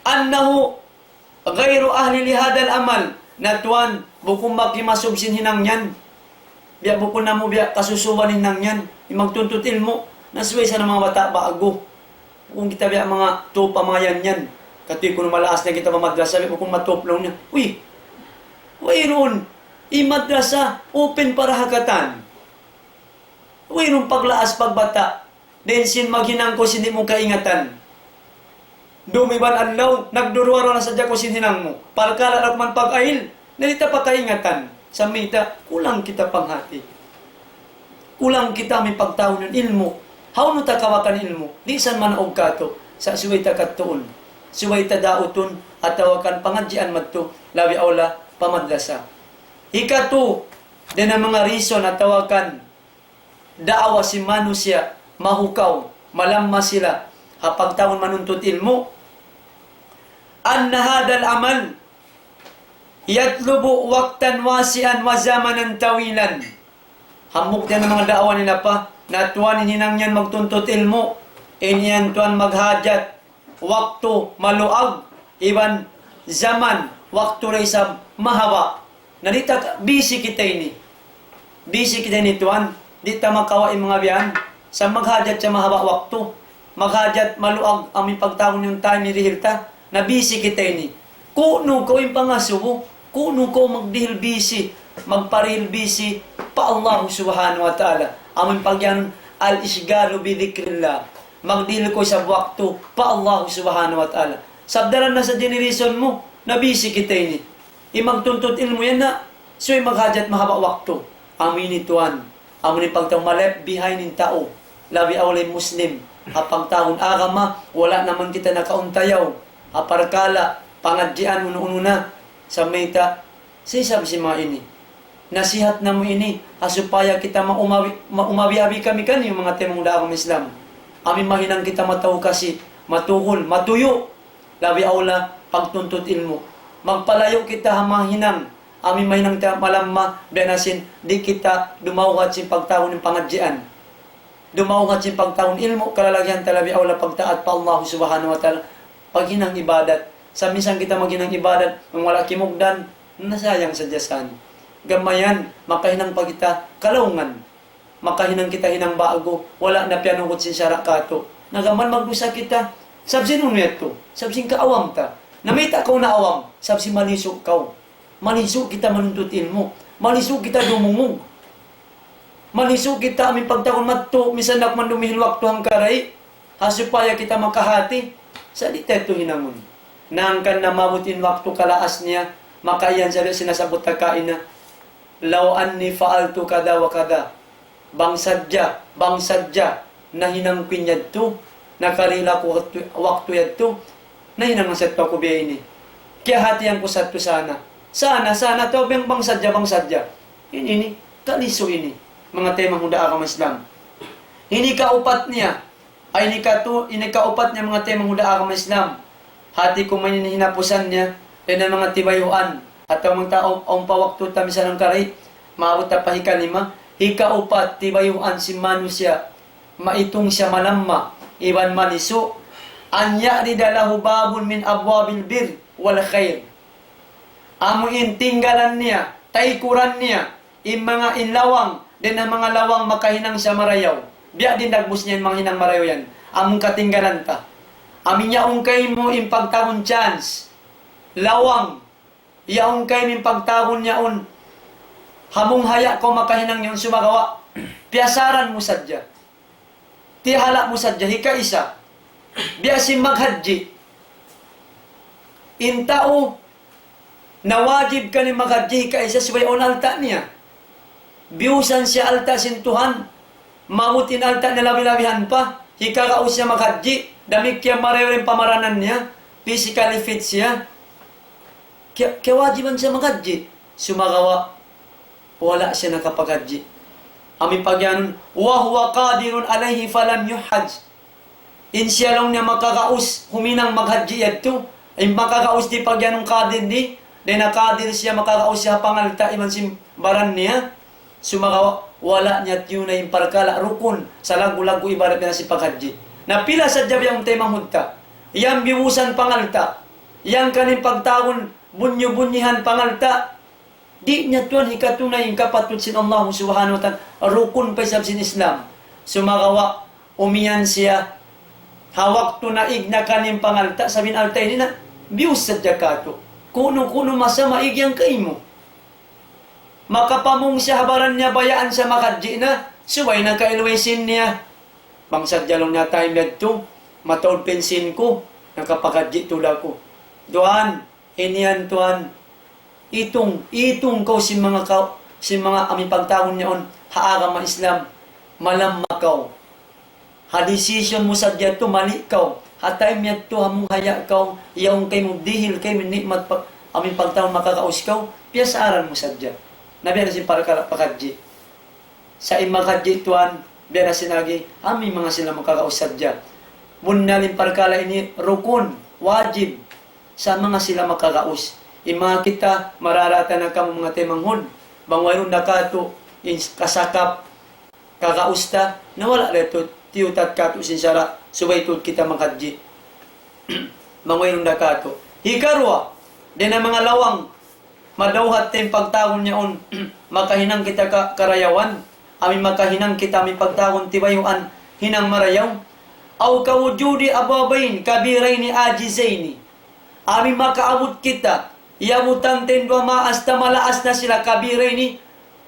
أنه غير أهل لهذا العمل. Na tuwan, bukun makimasub sin hinang yan. Biya' bukun namu' biya' kasusuban hinang yan. In magtuntut ilmu', na subay sa na manga bata' ba'gu. Bukun kita biya' manga tupa manga yan yan. Katuy kunu' malaas na kita pa madrasa, biya' bukun matup laung niya. Uy, wayruun. In madrasa, open para ha katan. Wayruun paglaas pagbata'. Dayn sin maghinang kaw sin di' mu kaingatan. Dum iban adlaw, nagduruwa-ruwa na sadja kaw sin hinang mu. Parkala' da kuman pag-ayil, na di' ta pa kaingatan. Sa' mayta', kulang kita panghati. Kulang kita amu in pagtawagun ilmu'. Hawnu ta kawakan ilmu'? Di' sa manaug katu'. Sa' subay ta kadtuun. Subay ta dautun, atawa kan pangadjian madtu, labi awla pa madrasa. Hikatu, dayn ha manga reason atawa kan daawa sin manusiya', mahukaw, malamma sila, ha pagtawagun manuntut ilmu'. أن هذا العمل يطلب وقتا واسعا وزمنا طويلا. Hambuuk dayn ha manga daawa nila pa, na tuwan in hinang yan magtuntut ilmu', in yan tuwan maghajat waktu maluag, iban zaman, waktu da isab mahaba'. Na di' ta ka-, busy kita ini. Busy kita ini, tuwan. Di' ta makawa' in manga biya' yan. Sa' maghajat siya mahaba' waktu. Maghajat maluag amu in pagtawagun niya time hirihil ta. Na busy kita ini. Kunu' kaw in pangasubu, kunu' kaw magdihil busy, magparihil busy pa Allah Subhanahu wa Ta'ala. Amu in pagyanun, الإشغال بذكر الله. Magdihil kaw isab waktu pa Allah Subhanahu wa Ta'ala. Sabab daran na sa generation mu, na busy kita ini. In magtuntut ilmu' yan na, subay maghajat mahaba' waktu. Amu ini tuwan. Amu ini pagtawagun ma-left behind in tau. Labi awla in Muslim. Ha pagtawagun agama, wala' na man kita nakauntayaw. Ha parkala', pangadjian unu-unu na, sa' mayta', sa' isab sin manga ini. Nasihat namu' ini, ha supaya kita maumawi-, maumawi-awi kami kaniyu manga taymanghud ha agama Islam. Amu in mahinang kita matawkasi, matuhul, matuyu', labi awla pagtuntut ilmu'. Magpalayu' kita ha mahinang, amu in mahinang ta malamma, biya' na sin, di' kita dumawhat sin pagtawagun in pangadjian. Dumawhat sin pagtawagun ilmu', kalalagihan ta labi awla pagtaat pa Allah Subhanahu wa Ta'ala. Paghinang ibadat. Sa' minsan kita maghinang ibadat, bang wala' kimugdan, nasayang sadja san. Gam mayan, makahinang pa kita kalaungan. Makahinang kita hinang ba'gu, wala' na piyanuhut sin sara' katu'. Na gam mayan magdusa kita, sabab sin unu yadtu, sabab sin kaawam ta. Na mayta' kaw naawam, sabab sin malisu' kaw. Malisu' kita manuntut ilmu'. Malisu' kita dumungug. Malisu' kita amu in pagtawagun madtu, misan na kuman dumihil waktu hangkaray. Ha supaya kita makahati, sa' di' ta yadtu hinangun. Hangkan na maabut in waktu kalaas niya, maka iyan sadja sinasabbut ta kaina, "لو أني فعلت كذا وكذا." Bang sadja, bang sadja, nahinang ku in yadtu, nakarihil aku waktu, waktu yadtu, nahinang na sadtu aku biya' ini. Kiyahatihan ku sadtu sana. Sana, sana, atawa bang, bang sadja, bang sadja. Ini, ini, kalisu' ini. Manga taymanghud ha agama Islam. Ini kaupat niya. Ay, ini katu-, ini kaupat niya manga taymanghud ha agama Islam. Hati ku man ini hinapusan niya, dayn ha manga tibayuan. Atawa manga tau, awn pa waktu ta misan hangkaray, maabut ta pa hikalima. Hikaupat, tibayuan sin manusiya', maitung siya malamma, iban malisu', أن يعرض له باب من أبواب البر والخير. Amu in tinggalan niya, taykuran niya, in manga in lawang, dayn ha manga lawang makahinang siya marayaw. Biya' diin dagbus niya in manga hinang marayaw yan. Amu in katinggalan ta. Amu in yaun kaymu in pagtawagun chance. Lawang. Yaun kaymu in pagtawagun yaun. Ha mung haya' kaw makahinang yaun sumagawa'. Piyasaran mu sadja. Tihala' mu sadja, hikaisa. Biya' sin maghajji. In tau na wajib kaniya maghajji, hikaisa, subay awn alta' niya. Biyusan siya alta' sin Tuhan, maabut in alta' niya labi-labihan pa, hikagaus siya maghajji, damikkiyan marayaw in pamaranan niya, physically fit siya. Kiya-, kiyawajiban siya maghajji. Sumagawa', wala' siya nakapaghajji. Amu in pagiyanun, وهو قادر عليه فلم يحج. In siya laung niya makagaus, huminang maghajji yadtu. In makagaus di' pagiyanun qadir di', dayn ha qadir siya makagaus siya ha pangalta' iban sin baran niya. Sumagawa', wala' niya tiyuna in parkala' rukun, salaggu'-laggu' ibadat niya sin paghajji. Na pila sadja biya' yan taymanghud ta. Yan biyusan pangalta'. Yan kaniya pagtawagun bunyu-bunyuhan pangalta'. Di' niya tuwan hikatunay in kapatut sin Allah Subhanahu wa Ta'ala. Rukun pa isab sin Islam. Sumagawa', umiyan siya. Ha waktu naig na kaniya in pangalta', sabab in alta' ini na, biyus sadja katu'. Kunu-kunu masa maig yan kaymu. Makapamung siya ha baran niya bayaan siya maghajji na, subay na kailuwi sin niya. Bang sadja laung niya time yadtu, mataud pa in sin ku, nakapaghajji tuud aku. Tuwan, ini yan tuwan, itung, itung kaw sin manga kaw, sin manga amu in pagtawagun yaun, ha agama Islam, malamma kaw. Ha decision mu sadja yadtu mali kaw. Ha time yadtu ha mung haya' kaw, yaun kaymu dihil kaymu ni'mat pa, amu in pagtawagun makagaus kaw, piyasaran mu sadja. Na biya' na sin parkala' paghajji. Sa' in maghajji tuwan, biya' na sin agi, amu in manga sila makagaus sadja. Bunnal in parkala' ini rukun, wajib, sa' manga sila makagaus. In manga kita, mararata na kamu manga taymanghud, bang wayruun da katu', in kasakap, kagaus ta, na wala' da tuud tiyutat katu' sin sara', subay tuud kita maghajji. Bang wayruun da katu'. Hikaruwa, dayn ha manga lawang, madawhat ta in pagtawagun yaun, makahinang kita ka-, karayawan, amu in makahinang kita amu in pagtawagun tibayuan, hinang marayaw. أو كوجود أبوين كبيرين عاجزين. Amu in makaabut kita, iyabutan ta in duwa maas ta malaas na sila كبيرين,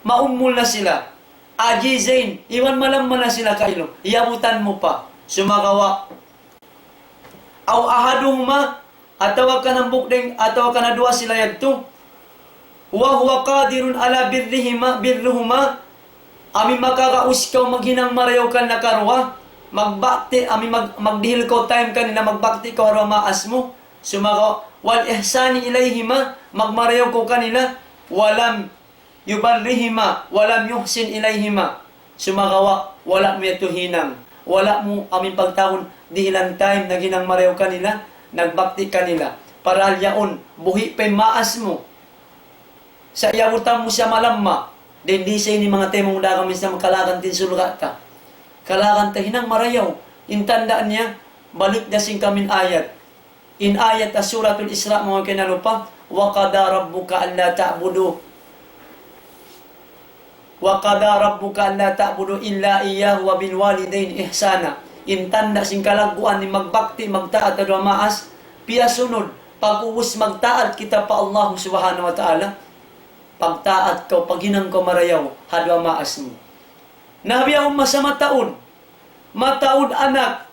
maummul na sila. عاجزين, iban malamma na sila kailu, iyabutan mu pa. Sumagawa'. أو أحدهما, atawa kan hambuuk dayn, atawa kan ha duwa sila yadtu. وهو قادر على برهما، برهما. Amu in makagaus kaw maghinang marayaw kan nakaruwa. Magbakti, amu in mag-, magdihil kaw time kanila, magbakti kaw ha duwa maas mu. Sumagawa', والإحسان إليهما, magmarayaw kaw kanila, ولم يبرهما ولم يحسن إليهما. Sumagawa', wala' mu yadtu hinang. Wala' mu amu in pagtawagun dihilan time naghinang marayaw kanila, nagbakti kanila. Parahal yaun, buhi' pa in maas mu. Sa' iyabutan mu siya malamma. Dayn di sa ini manga taymanghud ku, minsan kalagan ta in surga' ta. Kalagan ta hinang marayaw. In tanda' niya, balik da sin kami in ayat. In ayat ha Suratul Isra, manga kinalupa, وقضى ربك ألا تعبدوا وقضى ربك ألا تعبدوا إلا إياه وبالوالدين إحسانا. In tanda' sin kalagguan in magbakti, magtaat ha duwa maas, piyasunud, pag'ubus magtaat kita pa Allah Subhanahu wa Ta'ala, pagtaat kaw, paghinang kaw marayaw ha duwa maas mu. Na biya' ha masa mataud, mataud anak,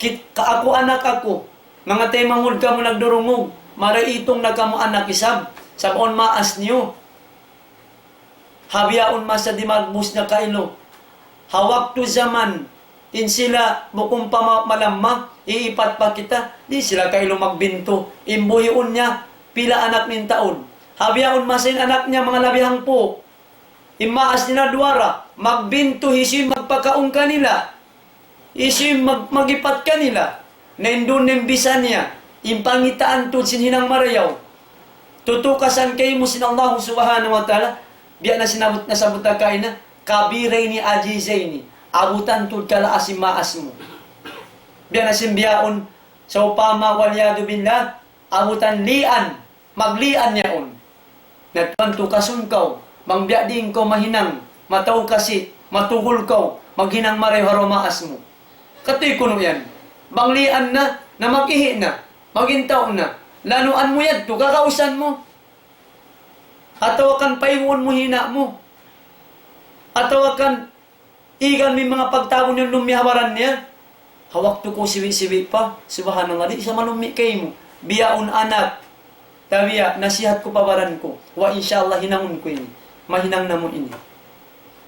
kit-, ka aku anak aku, manga taymanghud kamu nagdurungug, marayaw itung na kamu anak isab, sabab awn maas niyu. Ha bihaun masa di' magbus na kailu. Ha waktu jaman, in sila bukun pa ma-, malamma, iipat pa kita, di' sila kailu magbintu. In buhiun niya, pila anak niya in taud. Ha bihaun masa in anak niya, manga labi hangpu'. In maas nila duwa ra, magbintu, hisiyu in magpakaun kanila. Hisiyu in mag-, mag-ipat kanila. Na in duun na in bisa niya, in pangitaan tuud sin hinang marayaw. Tutukasan kaymu sin Allah Subhanahu wa Ta'ala, biya' na sin abut, nasabbut ta kaina, كبيرين عاجزين. Abutan tuud kalaas in maas mu. Biya' na sin bihaun, sawpama, والعياذ بالله, abutan lian, maglian yaun. Na tuwan tukasun kaw, bang biya' diin kaw mahinang, matawkasi, matugul kaw, maghinang marayaw ha duwa maas mu. Katuy kunu' yan. Bang lian na, na mag-ihi' na, magintaw na. Lanuan mu yadtu, kakausan mu. Atawa kan payuun mu hina' mu. Atawa kan igan mu in manga pagtawagun niya lummi' ha baran niya. Ha waktu kaw siwi'-siwi' pa, subhanallah, di' sa malummi' kaymu. Bihaun anak, tabiya', nasihat ku pa baran ku. Wa insya Allah hinangun ku ini. Mahinang namu' ini.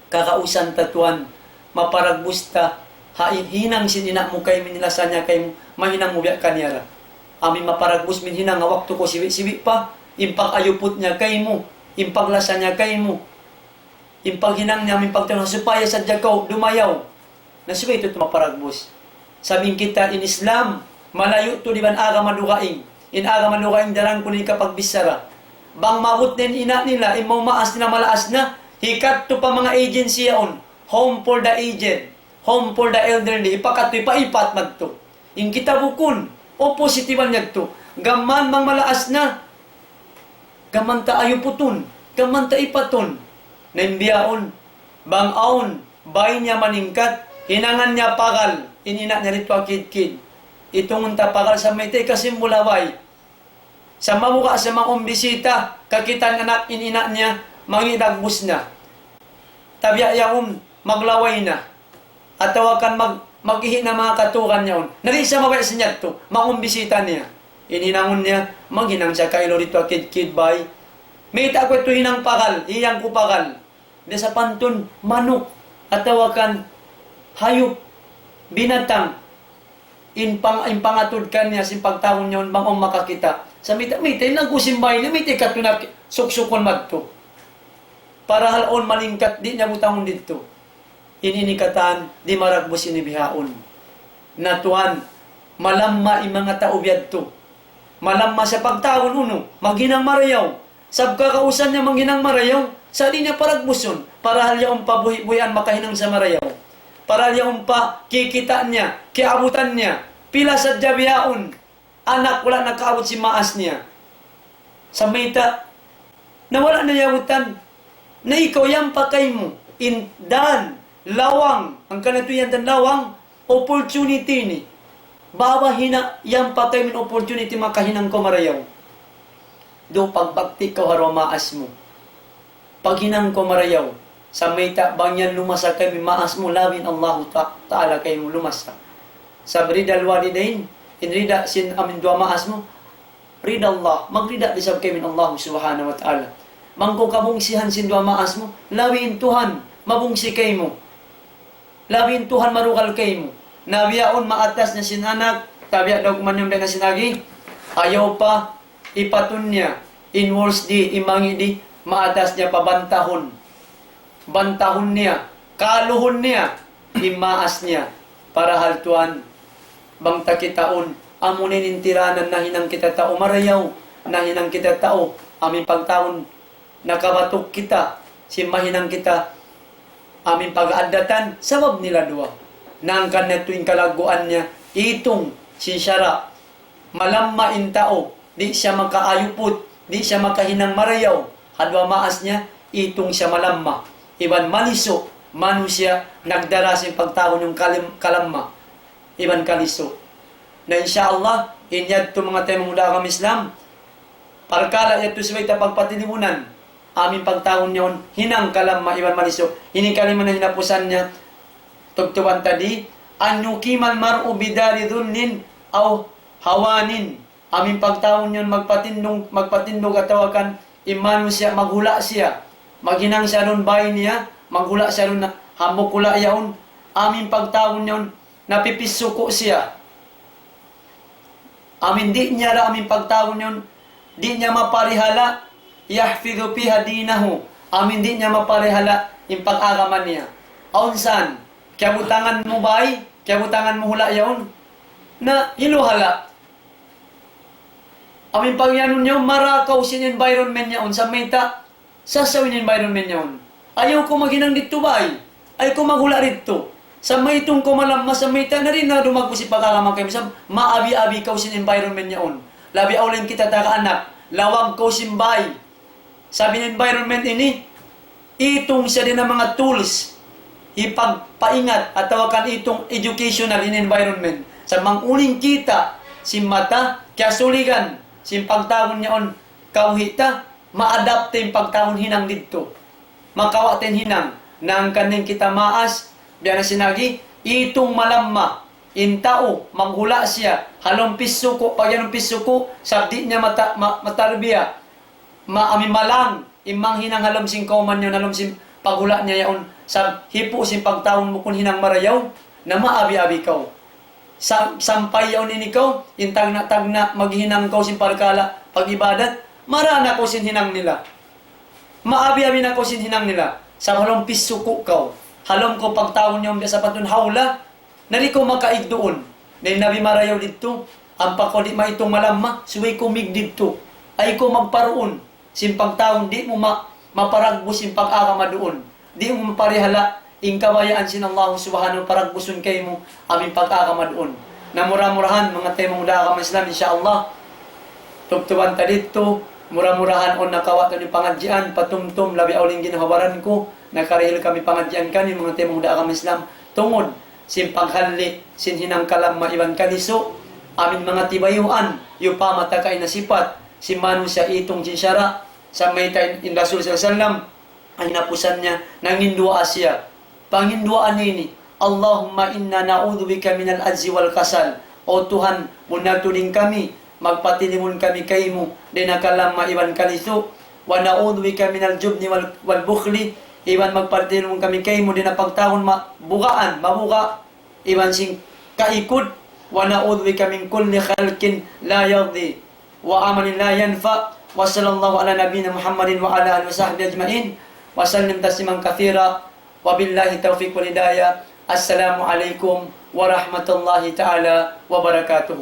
Kakausan ta tuwan, maparagbus ta, ha hinang sin ina' mu kaymu, in lasa niya kaymu, mahinang mu biya' kaniya ra. Amu in maparagbus mu in hinang ha waktu kaw siwi'-siwi' pa, in pag-ayuput niya kaymu, in paglasa niya kaymu, in paghinang niya, in pagtawagun, supaya sadja kaw dumayaw. Na subay tuud maparagbus. Sabab in kita in Islam, malayu' tuud iban agama dugaing. In agama dugaing daran ku na in kapagbichara. Bang maabut na in ina' nila, in maumaas nila, malaas na, hikadtu pa manga agency yaun. Home for the aged, home for the elderly, hipakadtu, hipaipat madtu. In kita bukun, opposite iban yadtu. Gam mayan bang malaas na, gam mayan ta ayuputun, gam mayan ta ipatun. Na in bihaun, bang awn, bay niya maningkat, hinangan niya pagal, in ina' niya didtu ha kidkid. Itungun ta pagal sa mayta' hikasimbul ha bay. Sa mabuga' sa mangum bisita, kakitaan anak in ina' niya, mangi' dagbus na. Tabiya' yaun, maglaway na. Atawa kan mag-, mag-ihi' na manga katugan niya yaun. Na di' sa mabaya' sin yadtu, mangum bisita niya. In hinangun niya, maghinang sa kailu didtu ha kidkid bay. Mayta' ku yadtu hinang pagal, hiyang ku pagal. Biya' sapantun manuk, atawa kan hayup, binatang, in pang-, in pangatud kaniya sin pagtawagun niya yaun bang awn makakita'. Sa mayta', mayta', in nagkusimbay niya, mayta' katu' na suksukun madtu. Parahal awn malingkat, di' niya butangun didtu. In ini katan, di' maragbus ini bihaun. Na tuwan, malamma in manga tau biyadtu. Malamma sa pagtawagun unu, maghinang marayaw. Sabab kakausan niya manghinang marayaw, sa' di' niya paragbusun. Parahal yaun pa buhi'-buhian makahinang sa marayaw. Parahal yaun pa kikita' niya, kiyabutan niya. Pila sadja bihaun, anak wala' nakaabut sin maas niya. Sa mayta', na wala' na iyabutan. Na ikaw yan pa kaymu, in dan, lawang, hangkan na tuud yan dan lawang, opportunity ini. Baba hina yan pa kaymu in opportunity makahinang kaw marayaw. Duun pagbakti kaw ha duwa maas mu. Paghinang kaw marayaw. Sa mayta' bang yan lumasa kaymu in maas mu, labi in Allahu ta-, Ta'ala kaymu lumasa. Sa ridal walidain, in rida sin amu in duwa maas mu, rida Allah, magrida da isab kaymu in Allah Subhanahu wa Ta'ala. Bang kaw kabungsihan sin duwa maas mu, labi in Tuhan, mabungsi kaymu. Labi in Tuhan marugal kaymu. Na bihaun maatas na sin anak, tabiya' daw kumanyum na sin agi, ayaw pa, Ipatun niya, in words di, in mangi' di, maatas niya pabantahun. Bantahun niya, kaluhun niya, in maas niya. Parahal tuwan, bang ta kitaun, amu in tiranan nahinang kita tau marayaw, nahinang kita tau, amu in pagtaun, nakabatuk kita, sin mahinang kita, amu in pag-addatan, sabab nila duwa. Hangkan na tuud in kalagguan niya, itung, sin sara', malamma in tau, di' siya makaayuput, di' siya makahinang marayaw, ha duwa maas niya, itung siya malamma. Iban malisu', manusiya', nagdara sin pagtaun niya kalim-, kalamma. Iban kalisu'. Na insya Allah, in yadtu manga taymanghud ku ha agama Islam, parkala' yadtu subay ta pagpatilimunan, amu in pagtaun niya yaun, hinang kalamma iban malisu'. Ini kalima na hinapusan niya, tubtuban ta di, أن يقيم المرء بدار ذل أو هوان. Amu in pagtaun niya yaun magpatindug, magpatindug atawa kan in manusiya' maghula' siya. Maghinang siya duun bay niya, maghula' siya duun hambuuk hula' yaun. Amu in pagtaun niya yaun napipissuku' siya. Amu in di' niya da, amu in pagtaun niya yaun, di' niya maparihala', يحفظ فيها دينه. Amu in di' niya maparihala' in pag-agama niya. Awn san, kiyabutangan mu bay, kiyabutangan mu hula' yaun, na hiluhala'. Amu in pagyanun niya yaun, mara kaw sin environment niya yaun, sa mayta', sasaw in environment niya yaun. Ayaw kaw maghinang didtu bay. Ayaw kaw maghula' didtu. Sa mayta' kaw malamma, sa mayta' na di' na dumagbu sin pag-agama kaymu. Sa maabi-abi kaw sin environment niya yaun. Labi awla in kita taga anak. Lawag kaw sin bay. Sabab in environment ini, itung siya dayn ha manga tools. Hipagpaingat atawa kan itung educational in environment. Sa bang unu in kita, sin mata, kiyasuligan, sin pagtaun niya yaun, kawhi ta, ma-adapt in pagtaun hinang didtu. Makawa' ta in hinang, hangkan in kita maas, biya' na sin agi, itung malamma, in tau, maghula' siya, ha lawm pissuku', pagyanun pissuku', sabab di' niya mata-, ma-, matarbiya, ma-, amu in malang, in manghinang ha lawm sin kawman niya yaun, ha lawm sin paghula' niya yaun, sabab hipu' sin pagtaun bukun hinang marayaw, na maabi-abi kaw. Sa-, sampay yaun ini kaw, in tagna'-tagna' maghinang kaw sin parkala' pag-ibadat, mara na kaw sin hinang nila. Maabi-abi na kaw sin hinang nila. Sa ha lawm pissuku' kaw. Ha lawm kaw pagtaun niya yaun biya' sapantun hawla, na di' kaw makaig duun. Na in Nabi marayaw didtu, ampa kaw di' maitung malamma, subay kaw mig didtu. Ayaw kaw magparuun. Sin pagtaun, di' mu ma-, maparagbus sin pag-agama duun. Di' mu maparihala' in kabayaan sin Allah subhanahu wa ta'ala paragbusun kaymu, amu in pag-agama duun. Na mura-murahan, manga taymanghud ku ha agama Islam, insya Allah, tubtuban ta didtu, mura-murahan awn nakawa' ta ini pangadjian, patumtum, labi awla in ginhawa-baran ku, nakarihil kami pangadjian kami, manga taymanghud ku ha agama Islam, tungud, sin paghalli', sin hinang kalamma iban kalisu', amu in manga tibayuan, yupama ta kaina sipat, sin manusiya' itung sin sara', sa mayta' in, in Rasul sallallahu alayhi wasallam, ha hinapusan niya, nanginduwaa siya. Panginduwaa niya ini, اللهم إنا نعوذ بك من العجز والكسل. O Tuhan, bunnal tuud in kami, magpatilimun kami kaymu, dayn ha kalamma iban kalisu'. ونعوذ بك من الجبن وال-، والبخل. Iban magpatilimun kami kaymu, dayn ha pagtaun ma-, bugaan, mabuga'. Iban sin kaikud, ونعوذ بك من كل خلق لا يرضي وعمل لا ينفع. وصلى الله على نبينا محمد وعلى آله وصحبه أجمعين. وسلم تسليما كثيرا. وبالله التوفيق والهداية. السلام عليكم ورحمة الله تعالى وبركاته.